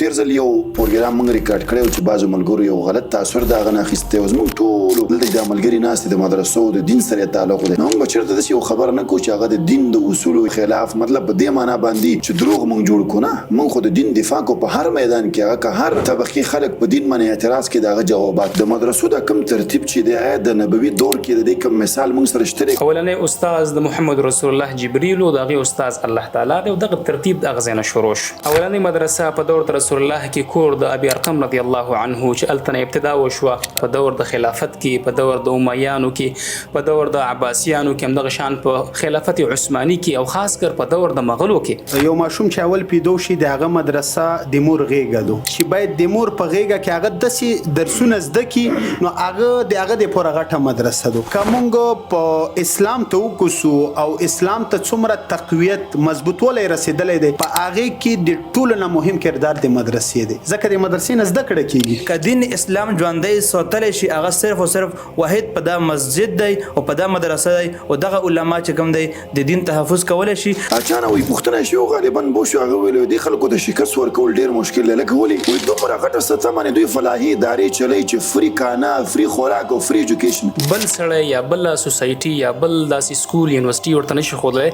تیر ځل یو پروګرام موږ ریکارډ کړی و چې بعضو ملګرو یو غلط تاثر د هغه نه اخیستی و. زموږ ټولو دلته چې دا ملګري ناست دي د مدرسو د دین سره یې تعلق دی، نو موږ به چېرته داسې یو خبره نه کوو چې هغه د دین د اصولو خلاف، مطلب په دې معنا باندې چې دروغ موږ جوړ کړو. نه، موږ خو د دین دفاع کوو په هر میدان کې، هغه که هر طبقې خلک په دین باندې اعتراض کوي د هغه جوابات. د مدرسو دا کوم ترتیب چې دی آیا د نبوي دور کې د دې کوم مثال موږ سره شته دی؟ اولنی استاذ د محمد رسول الله جبریل و، د هغې استاذ الله تعالی دی او دغه ترتیب د هغه ځای نه شروع شو. اولنۍ مدرسه په دور د رسول الله کې کور د ابي ارقم رضی الله عنه چې هلته نه ابتدا وشوه، په دور د خلافت کې، په دور د امیانو کې، په دور د عباسیانو کې، همدغه شان په خلافت عثماني کې او خاص کر په دور د مغلو کې. یو ماشوم چې اول پیدو شي د هغه مدرسه د مور غیږه ده چې باید د مور په غیږه کې هغه داسې درسونه زده کړي نو هغه د هغه د پوره غټه مدرسه ده. که مونږ په اسلام ته وکوسو او اسلام ته څومره تقویت مضبوطولی رسیدلی دی په هغې کې د ټولو نه مهم کردار د مدرسې دی ځکه د مدرسې نه زده کړه کیږي. که دین اسلام ژوندی ساتلی شي هغه صرف او صرف واحد په دا مسجد دی او په دا مدرسه دی او دغه علما چې کوم دی د دین تحفظ کولی شي. چا نه وایي پوښتنه یې شوې وه غالبا بوش هغه ویلي وو دې خلکو ته شکست ورکول ډېر مشکل دی لکه ولې وایي دومره غټه سطح باندې دوی فلاحي ادارې چلوي چې فري کانا فري خوراک او فري ایجوکیشن. بل سړی یا بله سوسایټي یا بل داسې سکول یونیورسټي ورته نشي ښودلی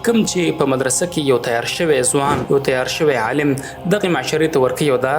کوم چې په مدرسه کې یو تیار شوی ځوان، یو تیار شوی عالم دغې معاشرې ته ورکوي او دا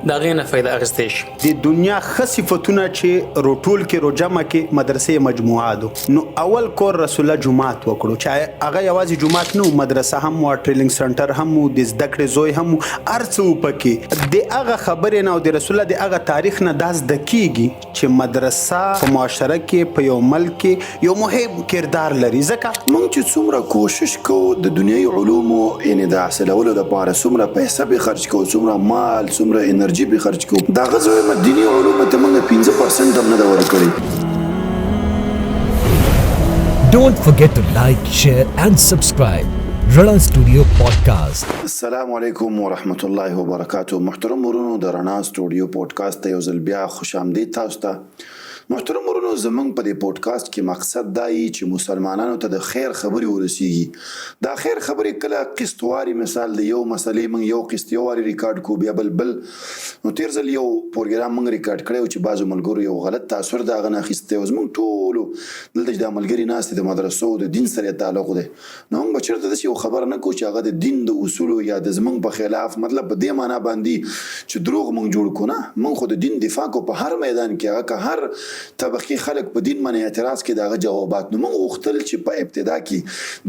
د هغې نه فایده اخیستی شي. د دنیا ښه صفتونه چې روټول کې روجمع کې مدرسې یې مجموعه دو نو اول کور رسول الله جومات وکړو چې هغه یوازې جومات نه وو مدرسه هم وه ټریننګ سنټر هم وو د زده کړې ځای هم وو هر څه وو پکې د هغه خبرې نه او د رسول الله د هغه تاریخ نه دا زده کیږي چې مدرسه په معاشره کې په یو ملک کې یو مهم کردار لري ځکه. مونږ چې څومره کوشش کوو د دنیايي علومو یعنې د حاصلولو لپاره څومره پیسه پرې خرچ کوو څومره مال څومره انرژي پرې خرچ کوو د هغه زه وایم دیني علومو ته مونږ 5% هم نه ده ورکړې. Don't forget to like, share and subscribe Rana Studio Podcast. السلام علیکم ورحمت الله وبرکاته محترم ورونو د رڼا سټوډیو پودکاسټ ته یو ځل بیا خوش آمدید تاسو ته. محترم ورونو زمونږ په دې پودکاسټ کې مقصد دا یي چې مسلمانانو ته د خیر خبرې ورسیږي. دا خیر خبرې کله قسط واري، مثال د یو مسلې مونږ یو قسط یو واري ریکارډ کو بیا بل بل. نو تیر ځل یو پروګرام مونږ ریکارډ کړی و چې بعضو ملګرو یو غلط تاثر د هغه نه اخیستی و. زمونږ ټولو دلته چې دا ملګري ناست دي د مدرسو د دین سره یې تعلق دی، نو موږ به چېرته داسې یو خبره نه کوو چې هغه د دین د اصولو یا د زموږ په خلاف، مطلب په دې معنا باندې چې دروغ موږ جوړ کړو. نه، موږ خو د دین دفاع کوو په هر میدان کې، هغه که هر طبقې خلک په دین باندې اعتراض کوي د هغه جوابات. نو موږ غوښتل چې په ابتدا کې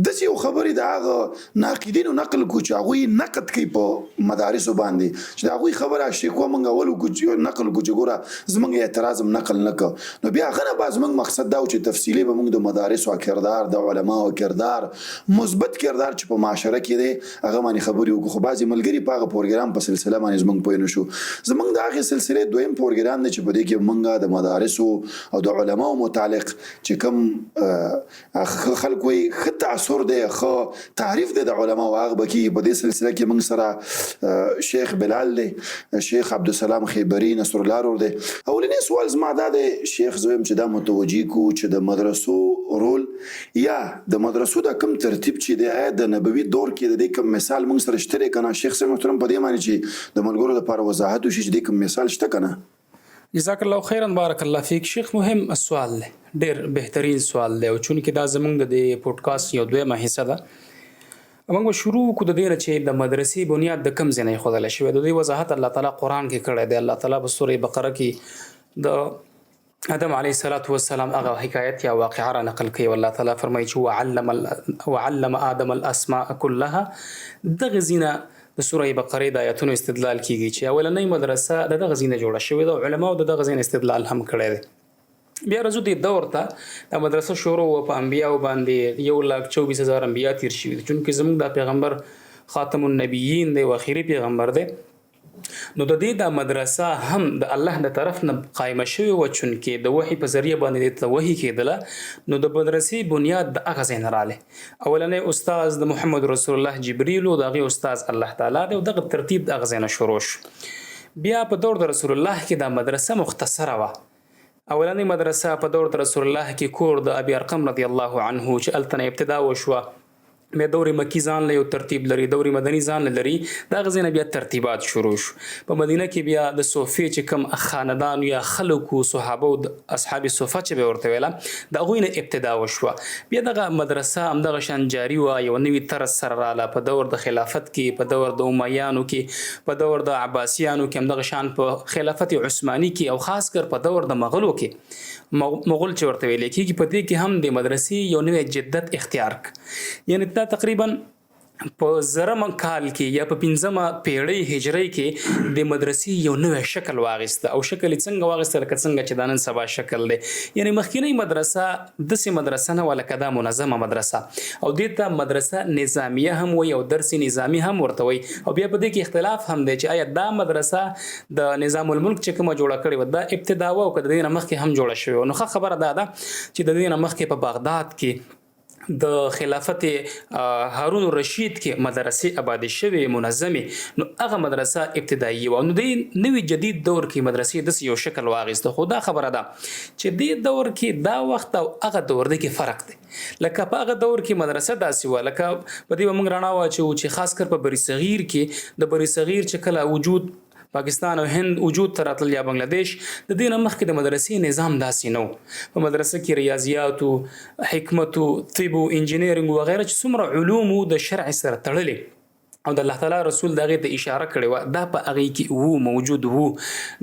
داسې یو خبرې د هغه ناقدینو نقل کړو چې هغوی نقد کوي په مدارسو باندې، چې د هغوی خبره شکوه موږ اول وکړو چې نقل کړو چې ګوره زموږ اعتراض هم نقل نه کړ. نو بیا هغه نه بعد زموږ مقصد دا و چې تفصیلي به موږ د مدارسو کردار، د علماو کردار، مثبت کردار چې په معاشره کې دی هغه باندې خبرې وکړو. خو بعضې ملګري په هغه پروګرام په سلسله باندې زموږ پوه نه شو. زموږ د هغې سلسلې دویم پروګرام دی چې په دې کې موږ د مدارسو او د علماو متعلق چې کوم ښه خلک وایي ښه تاثر دی، ښه تعریف دی د علماو، هغه به کېږي. په دې سلسله کې موږ سره شیخ بلال دی، شیخ عبدالسلام خیبري، نصرالله رور دی. اولنی سوال زما دا دی شیخ، زه وایم چې دا متوجه کو چې د مدرسو رول یا د مدرسو دا کوم ترتیب چې دی آیا د نبوي دور کې د دې کوم مثال موږ سره شته دی که نه؟ شیخ صاحب محترم په دې معنی چې د ملګرو لپاره وضاحت وشي چې دې کوم مثال شته که نه؟ جزاک الله خیرا بارک الله فیک شیخ، مهم سوال دی، ډیر بهترین سوال دی، او چونکه دا زمونږ د دې پودکاسټ یو دویمه حصه ده، موږ به شروع وکړو د دې نه چې د مدرسې بنیاد د کوم ځای نه ایښودل شوی. د دې وضاحت الله تعالی قرآن کې کړی دی. الله تعالی په سورې بقره کې د آدم علیه الصلاة والسلام هغه حکایت یا واقعه را نقل کوي. الله تعالی فرمایي چې وعلم آدم الاسماء كلها. دغه ځینه د سوره بقرې د آیتونو استدلال کیږي چې اولنۍ مدرسه د دغه ځینه جوړه شوې ده، او علماو د دغه ځینه استدلال هم کړی دی. بیا راځو دې دور ته. دا مدرسه شروع وه، په انبیاو باندې 1,24,000 انبیا تیر شوي دي. چونکه زموږ دا پیغمبر خاتم النبیین دی او اخري پیغمبر دی، نو د دې دا مدرسه هم د الله د طرف نه قائمه شوې وه. چونکه د وحي په ذریعه باندې دې ته وحي کېدله، نو د مدرسې بنیاد د هغه ځای نه راغلی. اولنی استاد د محمد رسول الله جبریل و، د هغې استاد الله تعالی دی، او دغه ترتیب د هغه ځای نه شروع شو. بیا په دور د رسول الله کې دا مدرسه مختصره وه. اولنۍ مدرسه په دور د رسول الله کې کور د ابي ارقم رضی الله عنه چې هلته نه ابتدا وشوه. بیا دور مکی ځان له یو ترتیب لري، دور مدني ځان له لري، د هغه ځای نه بیا ترتیبات شروع شو. په مدینه کې بیا د صوفې چې کوم خاندان یا خلک وو، صحابه او اصحاب صفه چې به ورته ویله، د هغوی نه ابتدا وشوه. بیا دغه مدرسه همدغه شان جاري وه، یو نوي طرز سره راله، په دور د خلافت کې، په دور د امیانو کې، په دور د عباسیانو کې، همدغه شان په خلافت عثماني کې او خاص کر په دور د مغلو کې، مغول چې ورته ویل کېږي، په دې کې هم د مدرسې یو نوی جدت اختیار کړ. یعنی دا تقریبا په زرم کال کې یا په پنځمه پیړۍ هجرۍ کې د مدرسې یو نوی شکل واغیسته، او شکل یې څنګه واغیسته؟ لکه څنګه چې دا نن سبا شکل دی. یعنی مخکینۍ مدرسه داسې مدرسه نه وه لکه دا منظمه مدرسه، او دې ته مدرسه نظامیه هم وایي او درس نظامي هم ورته وایي. او بیا په دې کې اختلاف هم دی چې آیا دا مدرسه د نظام الملک چې کومه جوړه کړې وه دا ابتدا وه او که د دې نه مخکې هم جوړه شوې وه. نو ښه خبره دا ده چې د دې نه مخکې په بغداد کې د خلافت هارون الرشید کې مدرسې آبادې شوې منظمې، نو هغه مدرسه ابتدایي وه. نو دې نوي جدید دور کې مدرسې داسې یو شکل واغیسته. خو دا خبره ده چې دې دور کې دا وخت او هغه دور دی کې فرق دی. لکه په هغه دور کې مدرسه داسې وه، لکه په دې به موږ رڼا واچوو چې خاص کر په بری صغیر کې، د بری صغیر چې کله وجود پاکستان او هند وجود ته راتلل یا بنگلاديش، د دې نه مخکې د مدرسې نظام داسې نه و. په مدرسه کې ریاضیات، حکمت، طب، انجینیرینګ وغیرہ چې څومره علوم د شرع سره تړلې او د الله تعالی رسول دغه ته اشاره کړې وه، دا په هغې کې وو، موجود وو.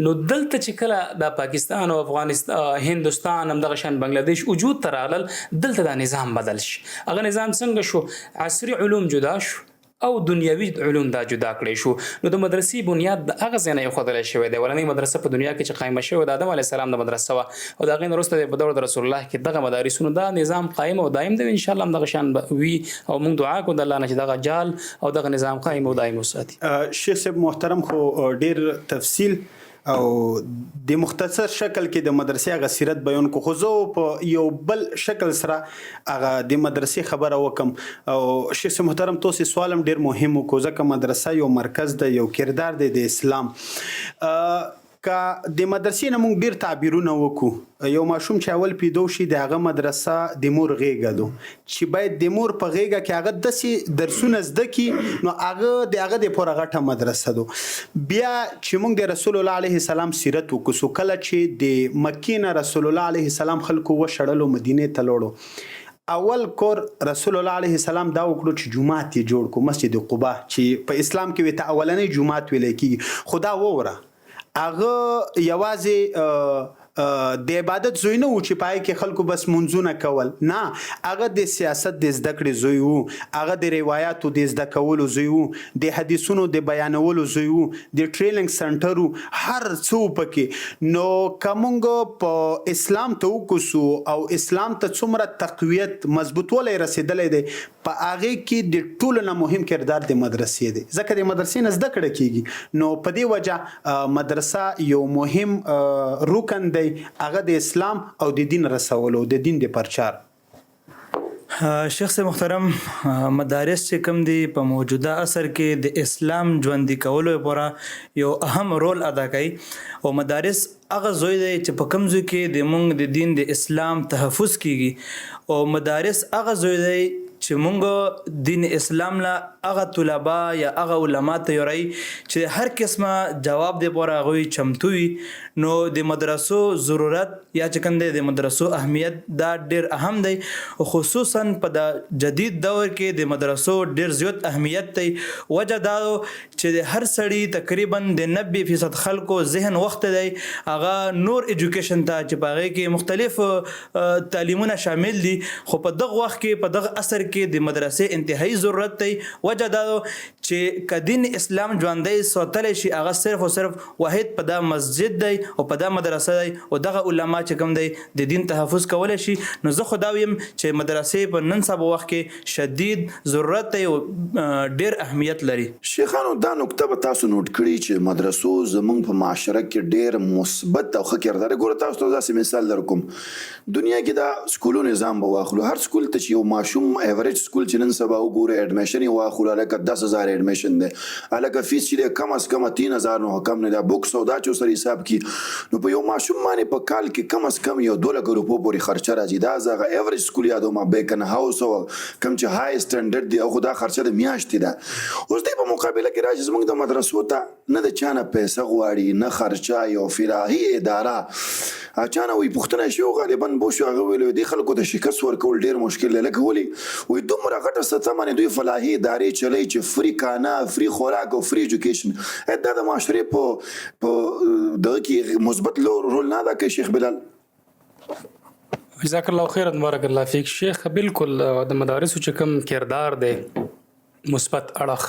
نو دلته چې کله د پاکستان او افغانستان، هندوستان، همدغه شان بنگلاديش وجود ته راغلل، دلته دا نظام بدل شي. هغه نظام څنګه شو؟ عصري علوم جدا شو او دنیوي علوم دا جدا کړی شو. نو د مدرسې بنیاد د هغه ځای نه ایښودل شوی دی. اولنۍ مدرسه په دنیا کې چې قایمه شوې د آدم علیه السلام د مدرسه وه، او د هغې نه وروسته په دور د رسول الله کې دغه مدارسونو دا نظام قایم او دایم دی. ان شاء الله همدغه شان به وي، او موږ دعا کوو د الله نه چې دغه جال او دغه نظام قایم او دایم وساتي. شیخ صاحب محترم خو ډیر تفصیل او د مختصر شکل کې د مدرسې هغه سیرت بیان کو، خو زه په یو بل شکل سره هغه د مدرسې خبره وکم. او شیخ صاحب محترم تاسو سوال هم ډیر مهم وکړو، ځکه مدرسه یو مرکز دی، یو کردار دی د اسلام. که د مدرسې نه مونږ ډیر تعبیرونه وکړو، یو ماشوم چې اول پیدو شي د هغه مدرسه د مور غېږه ده، چې باید د مور په غېږه کې هغه داسې درسونه زده کړي، نو هغه د هغه دپاره غټه مدرسه ده. بیا چې مونږ د رسول الله علیه السلام سیرت وکړو، کله چې د مکې نه رسول الله علیه السلام خلکو وشړلو مدینې ته لاړو، اول کور رسول الله علیه السلام دا وکړو چې جومات یې جوړ کړو، مسجد قباء چې په اسلام کې ورته اولنی جومات ویلی کېږي. خو دا ووره هغه یوازې د عبادت ځای نه و چې په هغې کې خلکو بس مونځونه کول، نه، هغه د سیاست د زده کړې ځای و، هغه د روایاتو د زده کولو ځای و، د حدیثونو د بیانولو ځای و، د ټریننګ سنټر و، هر څه و پکې. نو که مونږ په اسلام ته وکوسو او اسلام ته څومره تقویت مضبوطوالی رسېدلی دی، په هغې کې د ټولو نه مهم کردار د مدرسې دی، ځکه د مدرسې نه زده کړه کېږي. نو په دې وجه مدرسه یو مهم رکن دی، هغه د اسلام او د دین رسولو، د دین د پرچار. شیخ صاحب محترم، مدارس چې کوم دي په موجوده عصر کې د اسلام ژوندي کولو لپاره یو اهم رول ادا کوي، او مدارس هغه ځای دی چې په کوم ځای کې د مونږ د دین د اسلام تحفظ کیږي، او مدارس هغه ځای دی چې مونږ دین اسلام له هغه طلبا یا هغه علما تیاروي چې هر قسمه جواب د پاره هغوی چمتو وي. نو د مدرسو ضرورت یا چې کوم دی د مدرسو اهمیت دا ډیر اهم دی، او خصوصا په دا جدید دور کې د مدرسو ډیر زیات اهمیت دی. وجه دا چې د هر سړي تقریبا د 90% خلکو ذهن وخت دی هغه نور ایجوکیشن ته چې په هغې کې مختلف تعلیمونه شامل دي، خو په دغه وخت کې په دغه عصر کې د مدرسې انتهایی ضرورت دی. وجه دا چې که دین اسلام ژوندی ساتلی شي هغه صرف او صرف واحد په دا مسجد دی او په دا مدرسه دی، او دغه علما چې کوم دی د دین تحفظ کولی شي. نو زه خو دا ویم چې مدرسې په نن سبا وخت کې شدید ضرورت دی او ډیر اهمیت لري. شیخانو، دا نکته به تاسو نوټ کړي چې مدرسو زمونږ په معاشره کې ډیر مثبت او ښه کردار. ګوره تاسو ته داسې مثال درکوم، دنیا کې دا سکولو نظام به واخلو، هر سکول ته چې یو ماشوم ایوریج سکول چې نن سبا وګورئ اډمیشن یې واخلو واخلو، هلکه 10,000 اډمیشن دی، هلکه فیس چې دی کم از کم 3000 نو کم نه دی، بوکس او دا چې ورسره حساب کړي نو په یو ماشوم باندې په کال کې کم از کم یو 2 لکه روپو پورې خرچه راځي. دا زه هغه ایوریج سکول یادوم، بیکن هاوس او کوم چې های سټنډرډ دی، او خو دا خرچه د میاشتې ده. اوس دې په مقابله کې راشي زموږ د مدرسو ته نه د چا نه پیسه غواړي، نه خرچه، یو فلاحي اداره. چا نه وایي پوښتنه شي غالبا بو شو، هغه ویل دي خلکو ته شکست ورکول ډیر مشکل دی. لکه ولي وایي دومره غټه سطح باندې دوی فلاحي ادارې چلوي چې free کانا، free خوراک او free education، دا د معاشرې په دغه کې مثبت رول نه ادا کوي، شیخ بلال؟ جزاک الله خیرا، بارک الله فیک شیخ. بالکل، د مدارسو چې کوم کردار دی، مثبت اړخ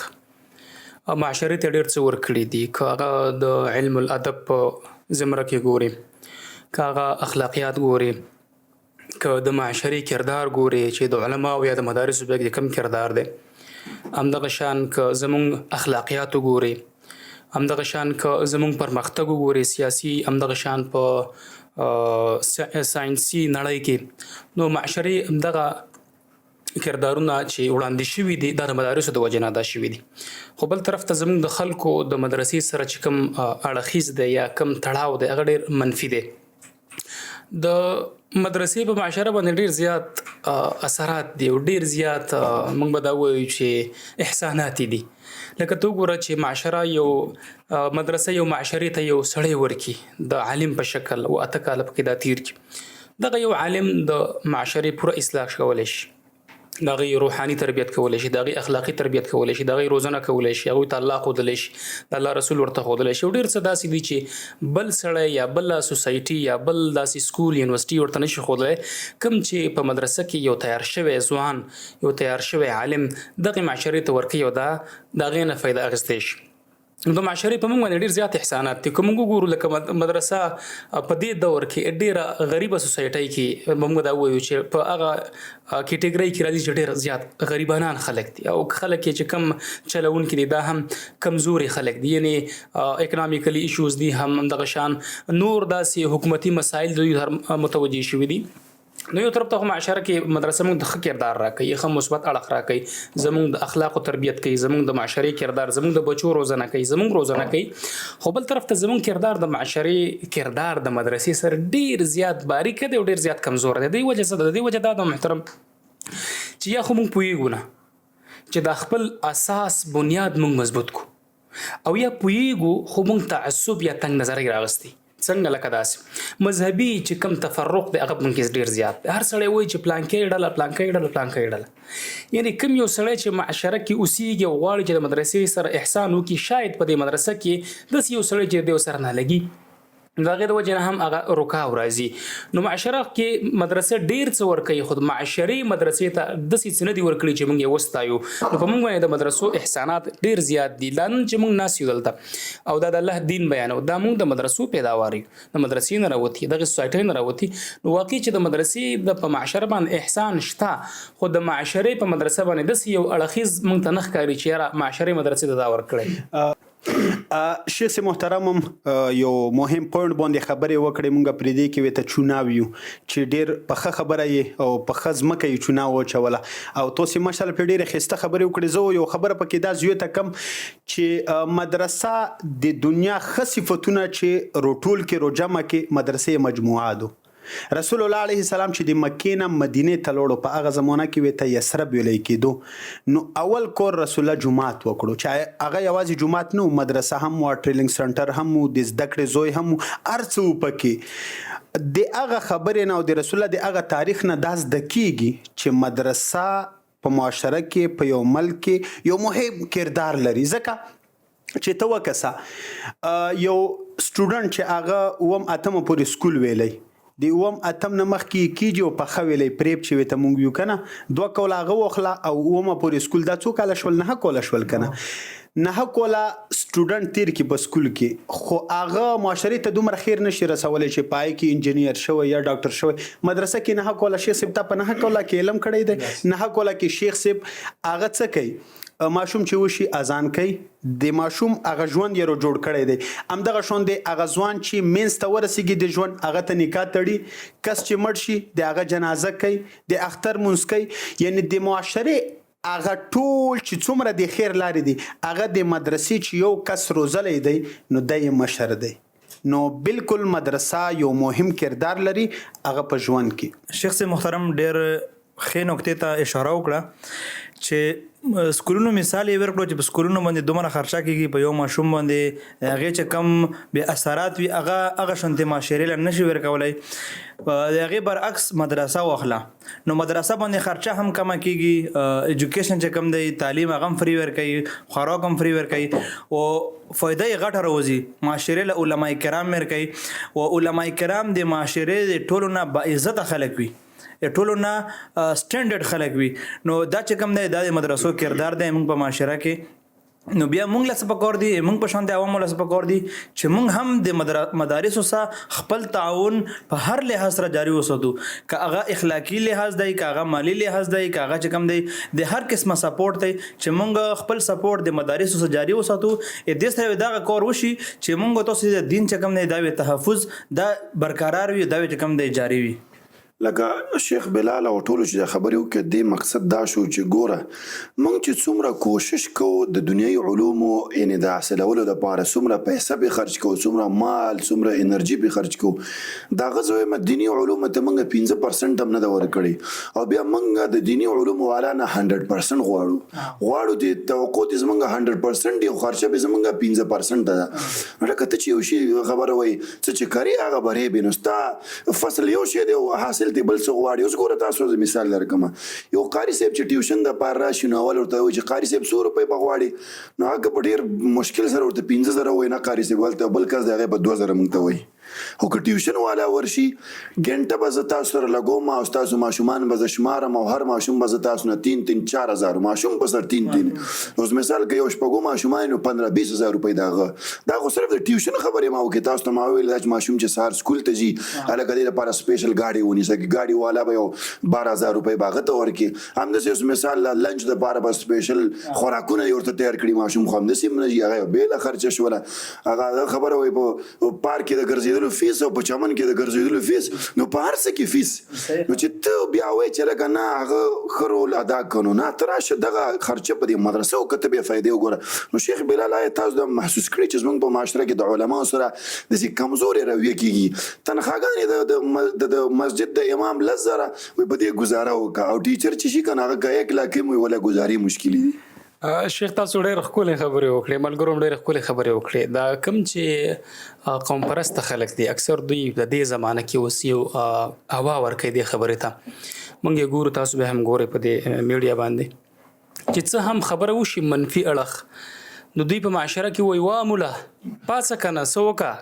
معاشرې ته ډېر څه ورکړي دي. که هغه د علم الادب په زمره کې ګوري، که هغه اخلاقیات ګوري، که د معاشرې کردار ګوري چې د علماو یا د مدارسو په کې کوم کردار دی، همدغه شان که زمونږ اخلاقیات وګوري، همدغه شان که زمونږ پرمختګ وګوري سیاسي، همدغه شان په ساینسي نړۍ کې، نو معاشرې همدغه کردارونه چې وړاندې شوي دي، دا د مدارسو د وجې نه ادا شوي دي. خو بل طرف ته زمونږ د خلکو د مدرسې سره چې کوم اړخیز دی یا کوم تړاو دی، هغه ډیر منفي دی. د مدرسې په معاشره باندې ډیر زیات اثرات دي او ډیر زیات موږ به دا ووایو چې احسانات دي. لکه ته وګوره چې معاشره یو مدرسه یو معاشرې ته یو سړی ورکي د عالم په شکل او 8 کاله پکې دا تیر کړي. دغه یو عالم د معاشرې پوره اصلاح کولی شي، د هغې روحاني تربیت کولی شي، د هغې اخلاقي تربیت کولی شي، د هغې روزنه کولی شي، هغوی ته الله ښودلی شي، د الله رسول ورته ښودلی شي، او ډېر څه داسې دي چې بل سړی یا بله سوسایټي یا بل داسې سکول، یونیورسټي ورته نشي ښودلی، کوم چې په مدرسه کې یو تیار شوی ځوان، یو تیار شوی عالم دغې معاشرې ته ورکوي او دا د هغې نه فایده اخیستی شي. نو د معاشرې په موږ باندې ډېر زیات احسانات دي. که موږ وګورو، لکه مدرسه په دې دور کې ډېره غریبه سوسایټۍ کې، موږ دا وایو چې په هغه کیټګورۍ کې راځي چې ډېر زیات غریبانان خلک دي، او خلک یې چې کم چلوونکي دي، دا هم کمزوري خلک دي، یعنی economically issues دي، هم دغه شان نور داسې حکومتي مسایل دوی متوجه شوي دي. نو یو طرف ته خو معاشره کې مدرسه موږ د ښه کردار راکوي، ښه مثبت اړخ راکوي، زموږ د اخلاقو تربیت کوي، زموږ د معاشرې کردار، زموږ د بچو روزنه کوي، زموږ روزنه کوي. خو بل طرف ته زموږ کردار، د معاشرې کردار د مدرسې سره ډیر زیات باریک دی او ډیر زیات کمزور دی. د دې وجه څه ده؟ د دې وجه دا ده محترم چې یا خو موږ پوهیږو نه چې دا خپل اساس بنیاد موږ مضبوط کو، او یا پوهیږو خو موږ تعصب یا تنګ نظرۍ راغستي. څنګه؟ لکه داسې مذهبي چې کم تفرق دی، هغه موږ کې ډیر زیات دی. هر سړی وایي چې پلانکې ډله، پلانکې ډله، پلانکې ډله. یعنی کوم یو سړی چې معاشره کې اوسیږي او غواړي چې د مدرسې سره احسان وکړي، شاید په دې مدرسه کې داسې یو سړی چې دی سره نه لګي، د هغې د وجې نه هم هغه رکاو راځي. نو معاشره کې مدرسه ډیر څه ورکوي، خو د معاشرې مدرسې ته داسې څه نه دي ورکړي چې موږ یې وستایو. نو په موږ باندې د مدرسو احسانات ډیر زیات دي. دا نن چې موږ ناست یو دلته او دا د الله دین بیانو، دا موږ د مدرسو پیداوار یو، د مدرسې نه راوتي، دغه سوسایټۍ نه راوتي. نو واقعي چې د مدرسې د په معاشره باندې احسان شته، خو د معاشرې په مدرسه باندې داسې یو اړخیز موږ ته نه ښکاري چې یاره معاشرې مدرسې ته دا ورکړی. شیخ صاحب محترم یو مهم point باندې خبرې وکړې. مونږ پرې دې کې وته چوناو یو چې ډیر په ښه خبره یې او په ښه ځمکه یې چوناو واچوله او تاسو ماشاءالله په ډیره ښایسته خبرې وکړې. زه یو خبره پکې دا زیاته کم چې مدرسه د دنیا ښه صفتونه چې روټول کې روجمع کې مدرسې مجموعه دو. رسول الله علیه السلام چې د مکې نه مدینې ته لوړو، په هغه زمانه کې وته یثرب ویل کېدو، نو اول کور رسول الله جومات وکړو چې هغه یوازې جومات نه، مدرسه هم و، training center هم و، د زده کړې ځای هم و، هر څه و پکې. د هغه خبرې نه او د رسول الله د هغه تاریخ نه دا زده کېږي چې مدرسه په معاشره کې، په یو ملک کې یو مهم کردار لري، ځکه چې ته وکسه یو student چې هغه اوم اتمه پورې سکول ویلی، د اوم اتم نه مخکې کیږي او پخه ویلی، prep چې وته مونږ یو کنه، 2 کوله هغه وخله او اومه پورې سکول، دا څو کاله شول؟ 9 کوله شول کنه. 9 کوله student تیر کی په سکول کې، خو هغه معاشرې ته دومره خیر نشي رسولی چې پای کې انجینیر شوی یا ډاکټر شوی. مدرسه کې 9 کوله شیخ صاحب ته په 9 کوله کې علم کړی دی. 9 کوله کې شیخ صاحب هغه څه کوي؟ ماشوم چې وشي اذان کوي، د ماشوم هغه ژوند یې رو جوړ کړی دی. همدغه شان دی هغه ځوان چې مینځ ته ورسیږي د ژوند، هغه ته نکاح تړي، کس چې مړ شي د هغه جنازه کوي، د اختر مونځ کوي، یعنی د معاشرې هغه ټول چې څومره د خیر لارې دي هغه د مدرسې چې یو کس روزلی دی نو دی یې مشر دی. نو بالکل مدرسه یو مهم کردار لري هغه په ژوند کې. شیخ صاحب محترم ډیر ښې نکتې ته اشاره وکړه چې سکولونو مثال یې ورکړو چې په سکولونو باندې دومره خرچه کیږي په یو ماشوم باندې هغه چې کم به اثرات وي هغه هغه شانتې معاشرې له نشي ورکولای. د هغې برعکس مدرسه واخله نو مدرسه باندې خرچه هم کمه کیږي، ایجوکیشن چې کم دی تعلیم هغه هم فری ورکوي، خوراک هم فری ورکوي او فایده یې غټه راوځي. معاشرې له علماء کرام ورکوي او علماء کرام د معاشرې د ټولو نه باعزته خلک وي، د ټولو نه سټنډرډ خلک وي. نو دا چې کوم دی دا د مدرسو کردار دی موږ په معاشره کې. نو بیا موږ له څه پکار دي، موږ په شان د عوامو له څه پکار دي چې موږ هم د مدارسو سره خپل تعاون په هر لحاظ سره جاري وساتو، که هغه اخلاقي لحاظ دی، که هغه مالي لحاظ دی، که هغه چې کوم دی د هر قسمه سپورټ دی چې موږ خپل سپورټ د مدارسو سره جاري وساتو. دې سره به دغه کار وشي چې موږ تاسو د دین چې کوم دی دا وي تحفظ دا برقرار وي، دا وي چې کوم دی جاري وي. لکه شیخ بلال او ټولو چې دا خبرې وکړې، دې مقصد دا شو چې ګوره موږ چې څومره کوشش کوو د دنیوي علومو یعنې د حاصلولو لپاره څومره پیسه پرې خرچ کوو، څومره مال، څومره انرژي پرې خرچ کوو، د هغه زه وایم دیني علومو ته موږ 5% هم نه ده ورکړې او بیا موږ د دیني علومو والا نه 100% غواړو، غواړو چې توقع دې زموږ 100% دي خو خرچه پرې زموږ 5% ده. نو لکه ته چې یو شي خبره وایي څه چې کرې هغه به رېبې، نو ستا فصل یو شی دی او حاصل دی بل څه غواړي. اوس ګوره تاسو زه مثال درکم، یو قاري صاحب چې ټیوشن د پاره راشي نو اول ورته وایي چې قاري صاحب څو روپۍ به غواړي، نو هغه په ډیر مشکل سره ورته 5000 وایي، نه قاري صاحب هلته بل کس دی هغه په 2000 مونږ ته وایي. خو که ټیوشن والا ورشي ګنټه به زه تاسو سره لګوم او ستاسو ماشومان به زه شمارم او هر ماشوم به زه تاسو نه 3 3 4000 ماشوم په سر 3 3، اوس مثال که یو شپږو ماشومان نو 15 20000 روپۍ د هغه، دا خو صرف د ټیوشن خبرې ما وکړې. تاسو ته ما وویل دا چې ماشوم چې سهار سکول ته ځي هلکه دې لپاره سپیشل ګاډی ونیسه، که ګاډي والا به یو 12000 روپۍ به هغه ته ورکړي. همداسې اوس مثال لنچ دپاره به سپیشل خوراکونه یې ورته تیار کړي، ماشوم خو همداسې هم نه ځي، هغه یو بېله خرچه شوله. هغه خبره وایي په پارک کې د ګرځېدلو فیس او په چمن کې د ګرځېدلو فیس، نو په هر څه کې فیس. نو چې ته بیا وایې چې لکه نه هغه ښه رول ادا کړو، نه ته راشه دغه خرچه په دې مدرسه وکړه، ته بې فایدې وګوره. نو شیخ بلال آیا تاسو دا محسوس کړي چې زموږ په معاشره کې د علماو سره داسې کمزورې رویه کېږي، تنخواګانې د مسجد د امام 10000 وایي په دې ګزاره وکړه، او ټیچر چې شي که نه هغه که 1 لاک هم وي ولا ګزارې مشکلې دي. شیخ تاسو ډېر ښکلې خبرې وکړې، ملګرو هم ډېرې ښکلې خبرې وکړې. دا کوم چې قوم پرسته خلک دي اکثر دوی د دې زمانه کې اوس یو هوا ورکوي دې خبرې ته، مونږ یې ګورو، تاسو به هم ګورئ په دې میډیا باندې چې څه هم خبره وشي منفي اړخ، نو دوی په معاشره کې وایي وا مولا پاڅه که نه څه وکړه.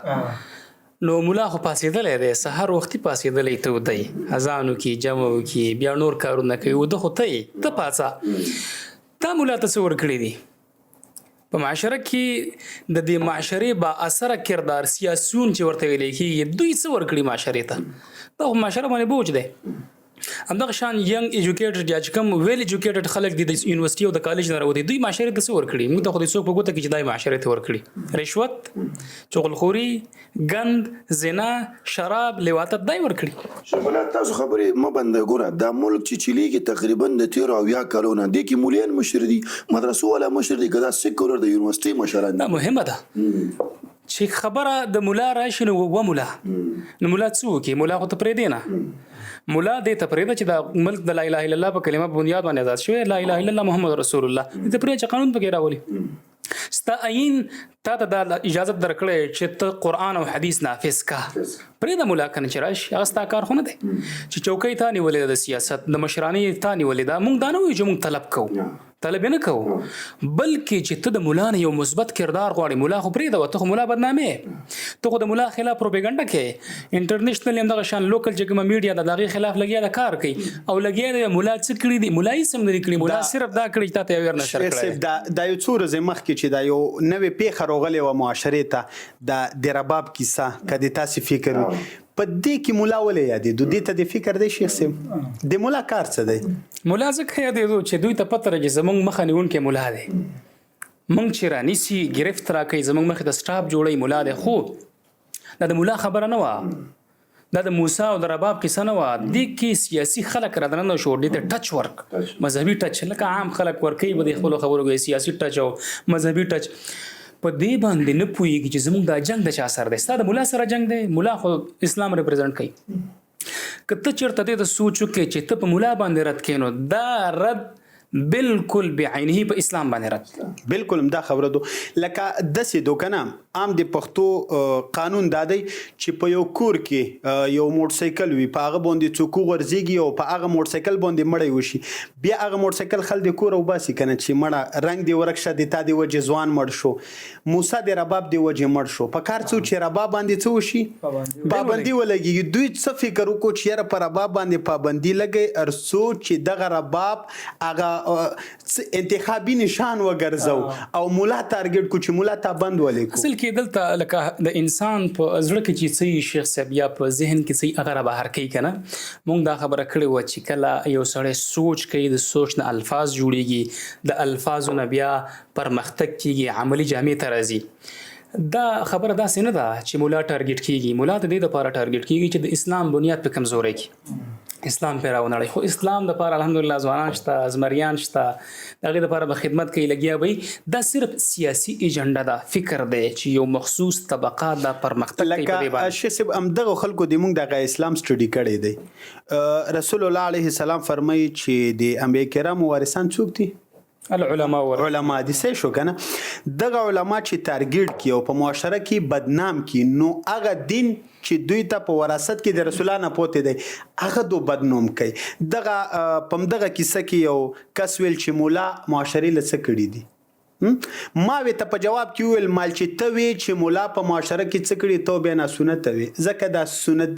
نو مولا خو پاڅېدلی دی، سهار وختي پاڅېدلی، ته ودی اذان وکړي، جمع وکړي، بیا نور کارونه کوي، وده خو ته یې، ته پاڅه، تا مولا ته څه ورکړي دي؟ په معاشره کې د دې معاشرې با اثره کردار سیاسیون چې ورته ویل کېږي دوی څه ورکړي معاشرې ته؟ دا خو معاشره باندې بوج دی. همدغه شان ینګ ایجوکیټډ یا چې کوم ویل ایجوکیټډ خلک دي د یونیورسټي او د کالج نه راوتي، دوی معاشرې ته څه ورکړي؟ موږ ته خو د څوک په ګوته کې چې دا معاشرې ته ورکړي، رشوت، چغلخوري، ګند، زنا، شراب، لواطت، دا یې ورکړي. شیخ تاسو خبرې مه بنده ګوره، دا ملک چې چلیږي تقریبا د تېرو 70 کلو نه دې کې مولیان مشر دي، مدرسو والا مشر دي، که دا سیکولر د یونیورسټۍ مشران دي. دا مهمه ده چې خبره د مولا راشي نو و مولا، نو مولا څه وکړي؟ مولا خو ته پرېږدې نه، مولا دې ته پرېږده چې دا ملک د لا اله الا الله په کلمه په بنیاد باندې آزاد شوی، لا اله الا الله محمد رسول الله، دې ته پرېږده چې قانون پکې راولي. ستا آئین تا ته دا اجازه درکړی چې ته قرآن او حدیث نافذ کا، پرېږده مولا کنه چې راشي، هغه ستا کار خو نه دی چې چوکۍ تا نیولې ده، د سیاست د مشرانې تا نیولې ده. موږ دا نه وایو چې موږ طلب کوو، طلب یې نه کوو، بلکې چې ته د مولا نه یو مثبت کردار غواړې، مولا خو پرېږده، ته خو مولا بدنامې، ته خو د مولا خلاف پروپیګنډه کوې، انټرنیشنل هم دغه شان لوکل چې کومه میډیا ده د هغې خلاف لګیا ده کار کوي او لګیا دی مولا څه کړي دي، مولا هېڅ هم نه دي کړي، مولا صرف دا کړي چې تا ته یو نشر کړی. دا یو څو ورځې مخکې چې دا یو نوې پېښه راغلې وه معاشرې ته، د رباب کیسه، که د تاسې فکر وي په دې کې مولا ولې یادېدو؟ دې ته د فکر دی شیخ صاحب، د مولا کار څه دی؟ مولا ځکه یادېدو چې دوی ته پته ده چې زمونږ مخه نیونکی مولا دی، مونږ چې رانیسي ګرفت راکوي، زمونږ مخې ته سټاپ جوړوي، مولا دی. خو دا د مولا خبره نه وه، دا د موسی او د رباب قصه نه وه. دې کې سیاسي خلک را دننه شو، دې ته ټچ ورک، مذهبي ټچ، لکه عام خلک ورکوي په دې خپلو خبرو کې سیاسي ټچ او مذهبي ټچ. په دې باندې نه پوهېږي چې زموږ دا جنګ د چا سره دی. ستا د ملا سره جنګ دی، ملا خو اسلام ریپرزینټ کوي. که ته چېرته دې ته سوچ وکړې چې ته په ملا باندې رد کوې، نو دا رد بالکل بعینه په اسلام باندې رد دی. بالکل همدا خبره دو، لکه دسې دو کنه. عام د پښتو قانون دا دی چې په یو کور کې یو موټرسایکل وي، په هغه باندې څوک وغورځېږي او په هغه موټرسایکل باندې مړی وشي، بیا هغه موټرسایکل خل د کوره وباسي کنه چې مړه رنګ دې ورک شه، د تا د وجې ځوان مړ شو، موسی د رباب د وجې مړ شو. په کار څه چې رباب باندې څه وشي؟ پابندي ولګېږي. دوی څه فکر وکړو چې یاره په رباب باندې پابندي لګي ارڅو چې دغه رباب هغه انتخابي نشان وګرځو او مولا ټارګټ کو چې مولا تا بند ولې کو. اصل کې دلته لکه د انسان په زړه کې چې څه وي شیخ صاحب، یا په ذهن کې څه وي، هغه را بهر کوي که نه. مونږ دا خبره کړې وه چې کله یو سړی سوچ کوي، د سوچ نه الفاظ جوړیږي، د الفاظو نه بیا پرمختګ کیږي، عملي جامې ته راځي. دا خبره داسې نه ده چې مولا ټارګټ کیږي. مولا د دې لپاره ټارګټ کیږي چې د اسلام بنیاد په کمزوري کی، اسلام پرې راونړي. خو اسلام د پاره الحمدلله ځوانان شته، زمریان شته، د هغې دپاره به خدمت کوي، لګیا به وي. دا صرف سیاسي ایجنډا ده، فکر دی چې یو مخصوص طبقه دا پرمختګ کوي په دې لکه باندې. شیخ صاحب، همدغه خلکو د موږ دغه اسلام سټډي کړی دی. رسول الله علیه السلام فرمایي چې د انبیاء کرامو وارثان څوک دي؟ العلماء ور علما دي. صحیح شو کنه؟ دغه علما چې ټارګټ کی او په معاشره کې بدنام کی، نو هغه دین چې دوی ته په وراثت کې د رسول الله نه پوتې دی، هغه دو بدنوم کوي. دغه پم دغه کیسه کې یو کس ویل چې مولا معاشرې له څه کړي دي. ما وی ته په جواب کې وویل مال چې ته وی چې مولا په معاشره کې څه کړي، ته بیا ناسنت وی، ځکه دا سنت،